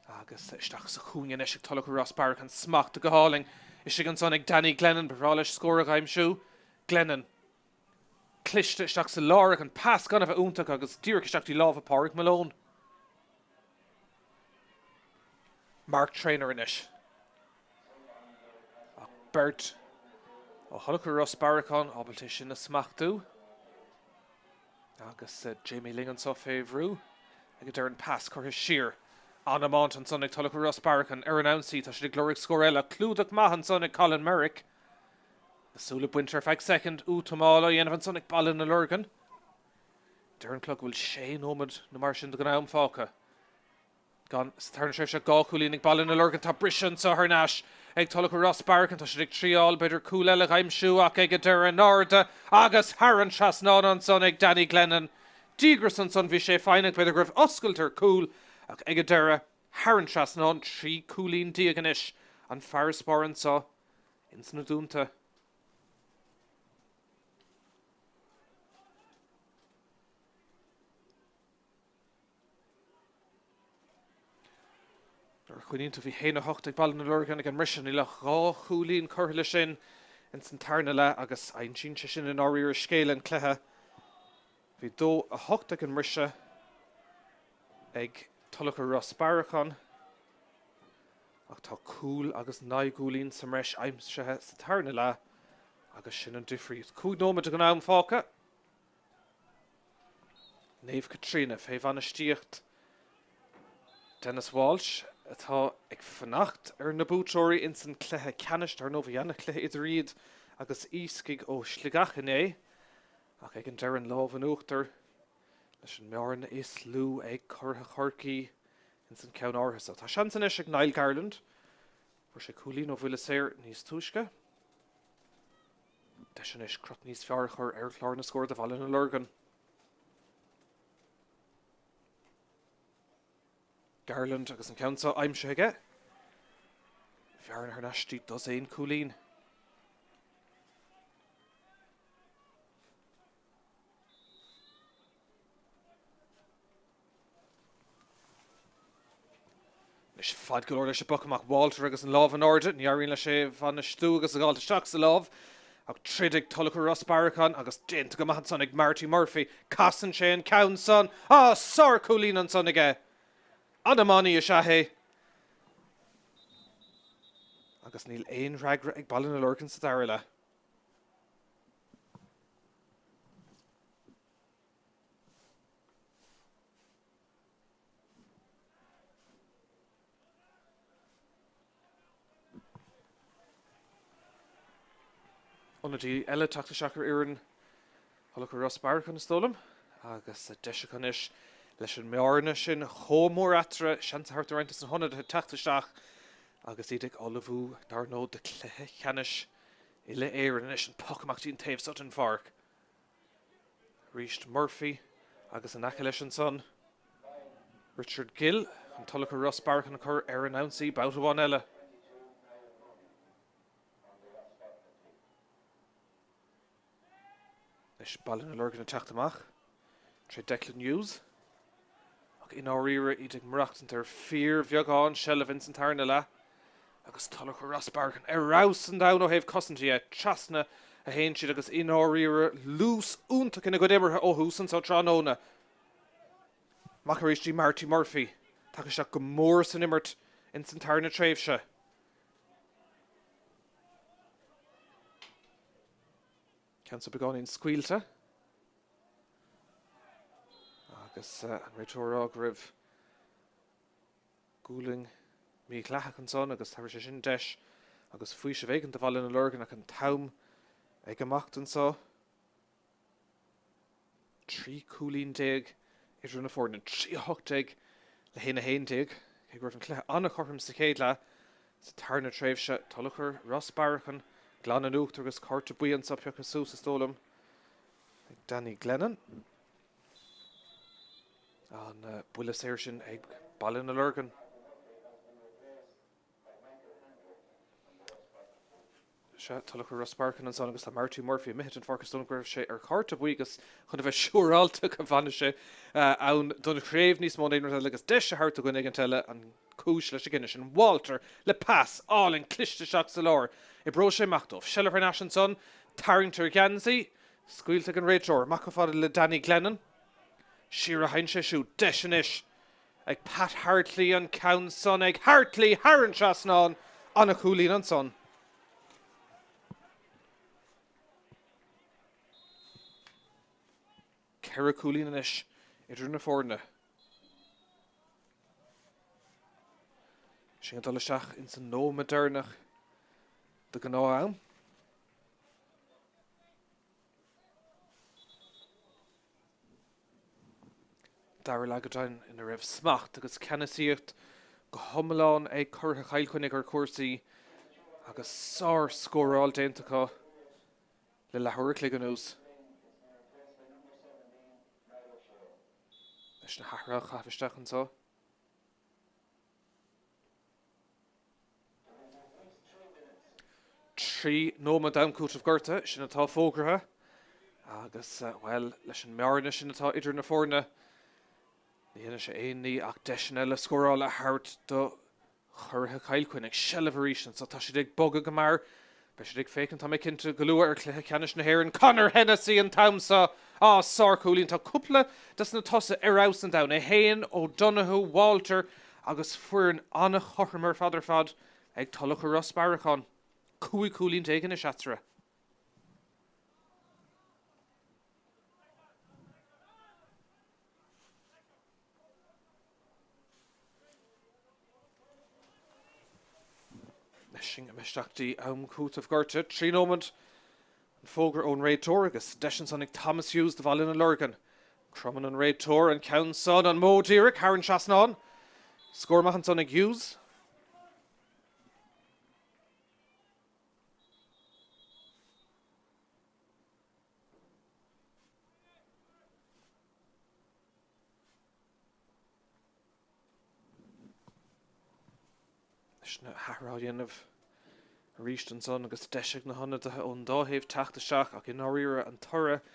agus isteach sa chúinne anois ag Tulach Ros Bearachain. Smachtaithe go hálainn. Istigh ansan ag Danny Glennon. Ba bhreá leis scór a aimsiú. Glennon. Cliste isteach sa lár ach an pas gan a bheith iontach agus díreach isteach dtí lámha Pádraig Malone. Mark Traynor anois. Ach beirt ó Thulach Ros Bearachain ábalta é sin a smachtú. Agus Jamie Ling anseo fé bhrú ag an deireadh an pas curtha siar. An-iomáint ansan ag Tulach Ros Bearachain ar an ionsaí. Tá siad ag lorg scór eile. Clúdach maith ansan ag Colin Merrick. Na súile bainte ar feadh soicind. Útamáil á dhéanamh ansan ag Baile na Lorgan. Deir an clog go bhfuil sé nóiméad nó mar sin den am fágtha. Gan sa tarna tréimhse 2 chúilín ag Baile na Lorgan. Tá briseadh anseo thar n-ais ag Tulachar Ros Bearachain. Tá siad ag triáil b'fhéidir cúl eile a aimsiú ach ag an deireadh in airde agus thar an trasnán ansan ag Danny Glennon. Díograis ansan, bhí sé foighneach, b'fhéidir go raibh oscailt ar chúl ach ag an deireadh thar an trasnán. 13 cúilín anois an farasbarr anso ins na Dúnta. Nuair a chuimhníonn tú bhí 1-8 ag Baile na Lorgan ag an mbriseadh, níl ach 2 chúilín curtha leis sin ins an tarna leath agus insíonn sé sin i ndáiríre scéal an chluiche. Bhí 2-8 ag an mbriseadh ag Tulachar Ros Bearacháin ach tá cúl agus 9 gcúilín sa mbreis aimsithe sa tarna leath agus sin an difríocht. 5 nóiméad den am fágtha. Naomh Caitríona, fé bhainistíocht Denis Walsh, atá ag fanacht ar na buaiteoirí ins an cluiche ceannais. Dar ndóigh, bhí ana-chluiche idir iad agus Iascaigh ó Shligeach inné, ach ag an deireadh an lámh in uachtar leis an mbearna is lú ag curaithe Chorcaí ins an ceann áirithe so. Tá seans anois ag Niall Garland. Fuair sé cúilín ó bhuille saor níos túisce. Deis anois crot níos fearr a chur ar chlár na scór do Bhaile na Lorgan. Garland agus an ceann seo aimsithe aige. Bearna thar n-ais dtí dosaen cúilín. Anois fad go leor leis an bpoc amach Walter agus an lámh in airde. Ní éiríonn leis é a bhainistiú agus a dh'fháilt isteach sa lámh. Ach troid ag Tulachar Ros Bearacháin agus déanta go maith ansan ag Marty Murphy. Casann sé an ceann san. Á, sár-chúilín ansan aige! An-iománaí is ea é. Agus níl aon fhreagra ag Baile na Lorgan sa dara leath. Ionadaí eile teacht isteach ar fhoireann Thulachar Ros Bearacháin is dóigh liom agus deis acu anois leis an mbearna sin chomh mór eatarthu, seans a thabhairt do roinnt de na hionadaithe teacht isteach agus iad ag ullmhú dar ndóigh do chluiche ceannais Uile-Éireann. Anois an poc amach dtí an taobh seo den pháirc. Arís Murphy agus in aice leis ansan Richard Gill chun Tulachar Ros Bearacháin a chur ar an ionsaí babhta amháin eile. Anois Baile na Lorgan ag teacht amach tré Declan Hughes. Ach i ndáiríre iad ag maireachtaint ar fíorbheagán seilbh ins an tarna leath agus Tulachar Ros Bearacháin ar fheabhas an domhain ó thaobh cosaint dhe. Trasna a théann siad agus i ndáiríre luas iontach ina gcuid imeartha ó thús anso tráthnóna. Amach arís dtí Marty Murphy. Tagtha isteach go mór san imirt ins an tarna tréimhse. Ceann so beagáinín scaoilte. Agus an réiteoir ag rá go raibh gualainn mídhleathach ansan agus tabharfaidh sé sin deis agus faoiseamh éigin do Bhaile na Lorgan ach an t-am ag imeacht anso. 13 cúilín idir na foirne, 3 18 le 1 11, cé go raibh an cluiche an-chothrom sa chéad leath. Sa tarna tréimhse, Tulachar Ros Bearacháin glan in uachtar agus cárta buí anso pioctha suas, is dóigh liom, ag Danny Glennon. An buille saor sin ag Baile na Lorgan. Sea, Tulachar Ros Bearacháin ansan agus tá Marty Murphy imithe den pháirc is dóigh liom go raibh sé ar chárta buí agus chun a bheith siúráilte go bhfanfaidh sé ann don chraobh níos mó ná aon rud eile agus deis a thabhairt do dhuine éigint eile an cúis leis an gcinneadh sin. Walter le pas álainn cliste isteach sa lár. Oibreoidh sé amach dóibh. Seilbh thar n-ais ansan, tarraingt ar gheansaí, scaoilte ag an réiteoir. Amach chomh fada le Danny Glennon. Siar a théann sé siúd. Deis anois ag Pat Hartley an ceann san ag Hartley thar an trasnán. Ana-chúilín ansan. 4 cúilín anois idir na foirne. Sinn ag dul isteach ins an nóiméad deireanach de ghnáth-am. Dara leath go deimhin ina raibh smacht agus ceannasaíocht go hiomlán ag curaithe Chill Chainnigh ar chúrsaí. Agus sár-scóráil déanta acu le leathuair a chloig anuas. Leis na hathruithe a chaitheamh isteach anseo. 3 nóiméad d'am cúitimh gortaithe, sin atá fógraithe agus, bhuel, leis an mbearna sin atá idir na foirne, ní dhéanfaidh sé aon ní ach deiseanna eile scórála a thabhairt do Churaithe Chill Chainnigh. Seilbh arís anso, tá siad ag bogadh go mear. Beidh siad ag féachaint, tá mé cinnte, go luath ar chluiche ceannais na hÉireann. Conor Hennessy an t-am seo! Á, sárchúilín! Tá cúpla des na tosaithe ar fheabhas an domhain, é féin, O'Donoghue, Walter agus foireann an-chothrom ar fad ar fad ag Tulach Ros Bearacháin. 15 cúilín anois eatarthu. Leis sin isteach dtí am cúitimh gortaithe. 3 nóiméad an fógra ón réiteoir agus deis ansan ag Thomas Hughes do Bhaile na Lorgan. Cromann an réiteoir an ceann san, an modh díreach thar an trasnán. Scór maith ansan ag Hughes. Leis na hathruithe á dhéanamh arís ansan agus deis ag na hionadaithe ón dá thaobh teacht isteach ach i ndáiríre an toradh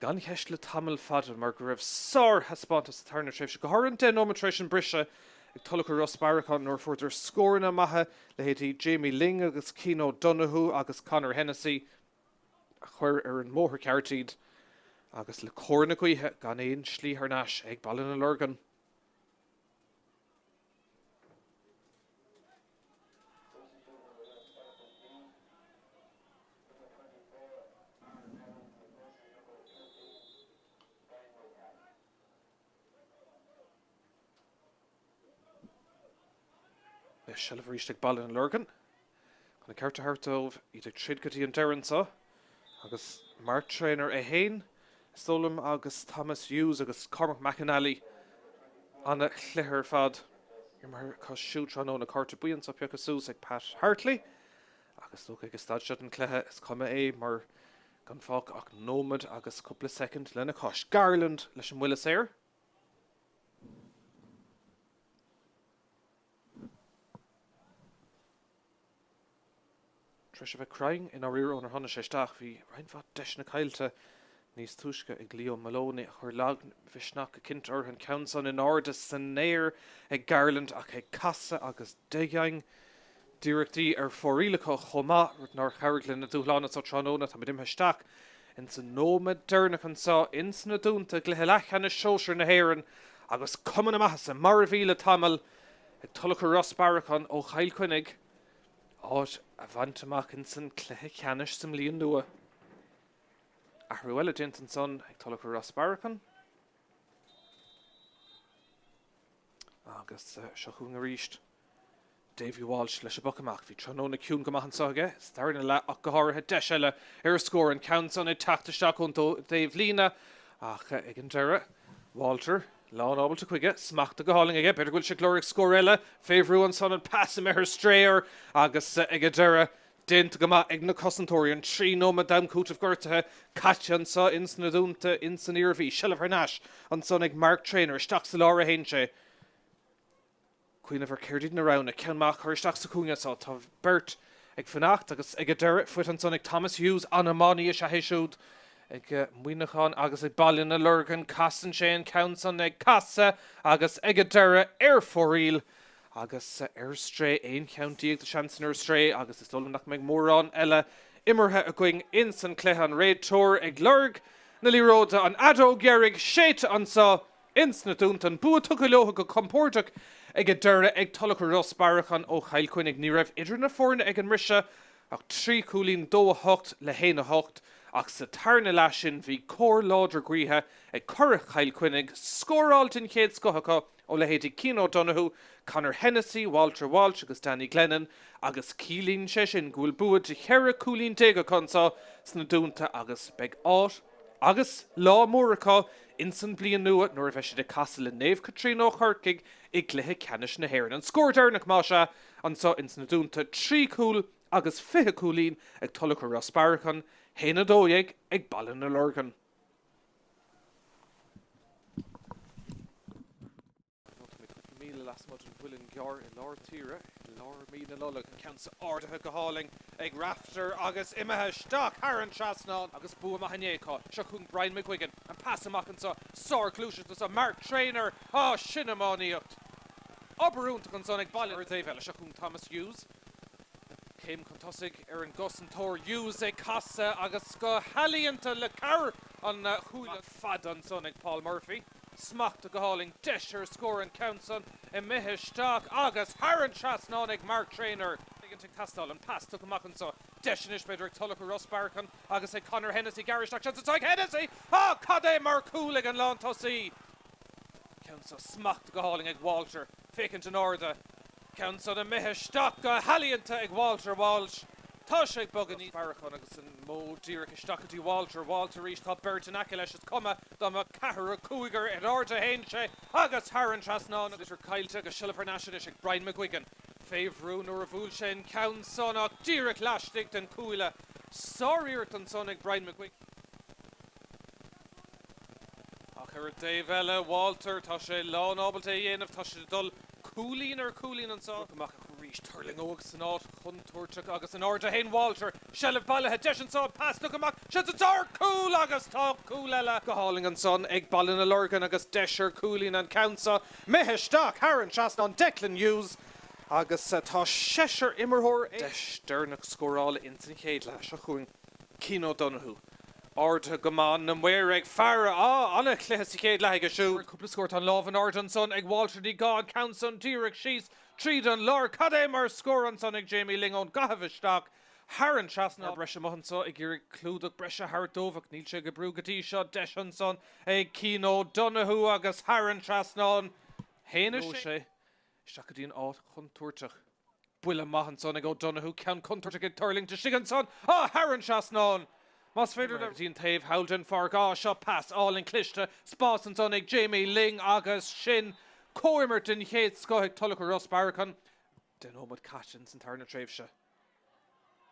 gan cheist le tamall fada mar go raibh sárthaispeántas sa tarna tréimhse, go háirithe an 10 nóiméad tar éis an briseadh ag Tulach Ros Bearacháin nuair a fuaireadar scóranna maithe, leithéidí Jamie Lyng agus Cian O'Donoghue agus Conor Hennessy. a chuir ar an mbóthar ceart iad agus le cóir na gaoithe gan aon slí thar n-ais ag Baile na Lorgan. Beidh seilbh arís ag Baile na Lorgan. Chun an ceart a thabhairt dóibh, iad ag troid go dtí an deireadh anseo. Agus Mark Traynor é féin, is dóigh liom, agus Thomas Hughes agus Cormac McAnally ana-chluiche ar fad imeartha acu siúd tráthnóna. Cárta buí anseo pioctha suas ag Pat Hartley agus is dócha ag an staid seo den chluiche is cuma é mar gan fágtha ach nóiméad agus cúpla soicind lena chois. Garland leis an mbuille saor. Tar éis a bheith cruinn i ndáiríre ónar tháinig sé isteach, bhí roinnt mhaith deiseanna caillte níos túisce ag Leo Moloney a chuir lagmhisneach go cinnte orthu, an ceann san in airde san aer ag Garland ach ag casadh agus de gheaing d'iarrachtaí ar fóraoil acu chomh maith, rud nár chabhraigh lena dúshlán anseo tráthnóna. Táimid imithe isteach ins an nóiméad deireanach anseo ins na Dúnta i gcluiche leathcheannais sóisir na hÉireann agus cuma na maitheasa, mar a bhí le tamall, ag Tulach Ros Bearacháin ó Chill Chainnigh áit a bhaint amach ins an cluiche ceannais sa mbliain nua. Athrú eile déanta ansan ag Tulach Ros Bearacháin. Agus seo chugainn arís Davy Walsh leis an bpoc amach. Bhí tráthnóna ciúin go maith anseo aige, sa darna leath ach go háirithe. Deis eile ar scór, an ceann san ag teacht isteach ón dtaobh líne ach ag an deireadh, Walter lán ábalta chuige, smachta go hálainn aige. B'fhéidir go bhfuil sé ag lorg scór eile. Fé bhrú ansan, an pas imithe ar strae air agus ag an deireadh, Déanta go maith ag na cosantóirí. An 3 nóiméad d'am cúitimh gortaithe caite anseo ins na Dúnta ins an Iarmhí. Seilbh thar n-ais ansan ag Mark Traynor. Isteach sa lár a théann sé. Cuimhneamh ar céard iad na roghanna. Ceann maith curtha isteach sa chúinne so. Tá beirt ag fanacht agus ag an deireadh faighte ansan ag Thomas Hughes. An-iománaí is ea é siúd ag Muineachán agus ag Baile na Lorgan. Casann sé an ceann san ag casadh agus ag an deireadh ar fóraoil. Agus ar strae, 11 cheann de sheansanna ar strae agus is dóigh liom nach mbeidh mórán eile imeartha againn ins an cluiche. An réiteoir ag lorg na liathróide, an fheadóg dheiridh séidte anseo ins na Dúnta. An bua tugtha leo go compordach ag an deireadh ag Tulach Ros Bearacháin ó Chill Chainnigh. Ní raibh idir na foirne ag an mbriseadh ach 3 chúilín, 2 8 le 1 8, ach sa tarna leath sin bhí cóir láidir gaoithe ag curaidh Chill Chainnigh, scóráil den chéad scoth acu ó leithéidí Cian O'Donoghue, Conor Hennessy, Walter Walsh agus Danny Glennon agus ciallaíonn sé sin go bhfuil bua de cheithre cúilín déag acu anseo sna Dúnta agus beidh áit agus lá mór acu ins an bliain nua nuair a bheidh siad ag casadh le Naomh Caitríona ó Chorcaigh i gcluiche ceannais na hÉireann. An scór deireanach más ea. Anseo ins na Dúnta, 3 chúl agus 20 cúilín ag Tulachar Ros Bearachain, 1-12 ag Baile na Lorgan. Nó tá mé cúpla míle lasmuigh den Mhuileann gCearr i lár tíre i lár mí na Nollag. An ceann seo ardaithe go hálainn ag Rafter agus imithe isteach thar an trasnán agus bua maith inné acu. Seo chugainn Brian McGuigan, an pas amach anseo, sár-ghluaiseacht anseo, Mark Traynor, á sin iománaíocht! Obair iontach ansan ag Baile. Ar an dtaobh eile, seo chugainn Thomas Hughes. Céim chun tosaigh ar an gcosantóir Hughes ag casadh agus go healaíonta le cabhair an chúil fada ansan ag Paul Murphy. Smachtaithe go hálainn, deis ar scór an ceann san imithe isteach agus thar an trasnán ag Mark Traynor. Éigint ag teastáil, an pas tugtha amach anso, deis anois b'fhéidir ag Tulachar Ros Bearachain agus ag Conor Hennessy, gearradh isteach, seans anseo ag Hennessy! Á, cad é mar chúl ag an lántosaí! Ceann seo smachtaithe go hálainn ag Walter, féachaint in airde. Ceann san imithe isteach go healaíonta ag Walter Walsh. Tá sé ag bogadh níos. Bearachain agus an modh díreach isteach go dtí Walter. Walter arís, tá beirt in aice leis, is cuma dá mbeadh ceathrar, cúigear, in airde a théann sé agus thar an trasnán. Sliotar caillte agus seilbh thar n-ais anois ag Brian McGuigan. Fé bhrú nuair a bhuail sé an ceann san ach díreach laistigh den chuaille. Sáriarracht ansan ag Brian McGuigan. Ach ar an dtaobh eile, Walter, tá sé lán ábalta é a dhéanamh, tá sé ag dul cúilín ar chúilín anseo. Rug amach ach arís, tuirlingeoidh san áit chontúirteach agus in airde a théann Walter, seilbh bailithe, deis anseo, pas tugtha amach, seans anseo ar chúl agus tá cúl eile go hálainn ansan ag Baile na Lorgan agus deis ar chúilín an ceann seo imithe isteach thar an trasnán, Declan Hughes agus tá seisear imreoir ag. Deis deireanach scórála ins an chéad leath seo chugainn. Cian O'Donoghue. Ardaithe go maith, na maoir ag faire. Á, an-chluiche sa chéad leath aige siúd. Cúpla scór, tá an lámh in airde ansan ag Walter, ní gá an ceann san díreach síos tríd an lár. Cad é mar scór ansan ag Jamie Ling ón gcaitheamh isteach thar an trasnán. Breise amuigh anso ag iarraidh clúdach breise a thabhairt dóibh ach níl sé ag oibriú go dtí seo. Deis ansan ag Cian O'Donoghue agus thar an trasnán. Théann sé isteach go dtí an áit chontúirteach. Buille maith ansan ag O'Donoghue, ceann contúirteach ag tuirlingt istigh ansan, á, thar an trasnán! Más féidir le. Go dtí an taobh thall den pháirc, á, seo pas álainn cliste, spás ansan ag Jamie Ling agus sin comhimirt den chéad scoth ag Tulachar Ros Bearachain. 10 nóiméad caite ins an tarna tréimhse.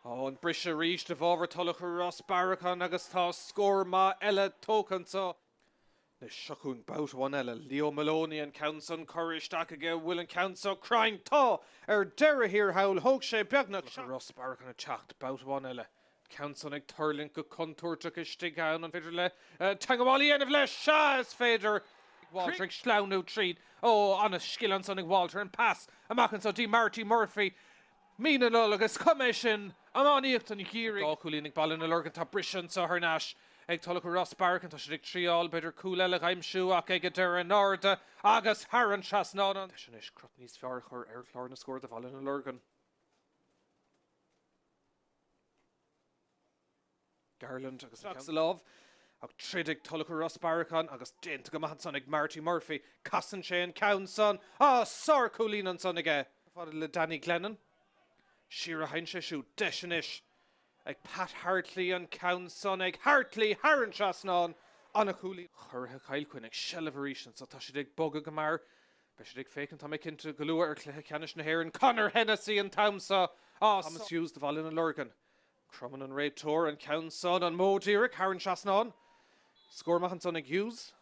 Á, an briseadh arís i bhfabhar Tulachar Ros Bearachain agus tá scór maith eile tógtha anso. Anois seo chugainn babhta amháin eile. Leo Moloney an ceann san curtha isteach aige. An bhfuil an ceann seo cruinn? Tá! Ar deireadh thiar thall, thóg sé beagnach Ros Bearachain ag teacht. Babhta amháin eile. An ceann san ag tuirlingt go contúirteach istigh ann. An féidir le teagmháil a dhéanamh leis? Sea, is féidir! Walter ag sleamhnú tríd. Ó, an-scil ansan ag Walter. An pas amach anso dtí Marty Murphy. Mí na Nollag, is cuma é sin, iománaíocht an gheimhridh. Dá chúilín ag Baile na Lorgan, tá briseadh anseo thar n-ais ag Tulachar Ros Bearachain, tá siad ag triáil b'fhéidir cúl eile a aimsiú ach ag an deireadh in airde agus thar an trasnán an. Deis anois crot níos fearr a chur ar chlár na scór do Bhaile na Lorgan. Garland agus an ceann sa lámh ach troid ag Tulachar Ros Bearachain agus déanta go maith ansan ag Marty Murphy. Casann sé an ceann san. Á, sár-chúilín ansan aige! Fada le Danny Glennon. Siar a théann sé siúd. Deis anois ag Pat Hartley an ceann san ag Hartley thar an trasnán. Ana-chúilín. Curaithe Chill Chainnigh seilbh arís anso. Tá siad ag bogadh go mear. Beidh siad ag féachaint, tá mé cinnte, go luath ar chluiche ceannais na hÉireann. Conor Hennessy an t-am seo. Á, Thomas Hughes do Bhaile na Lorgan. Cromann an réiteoir an ceann san, an modh díreach thar an trasnán. Scór maith ansan ag Hughes.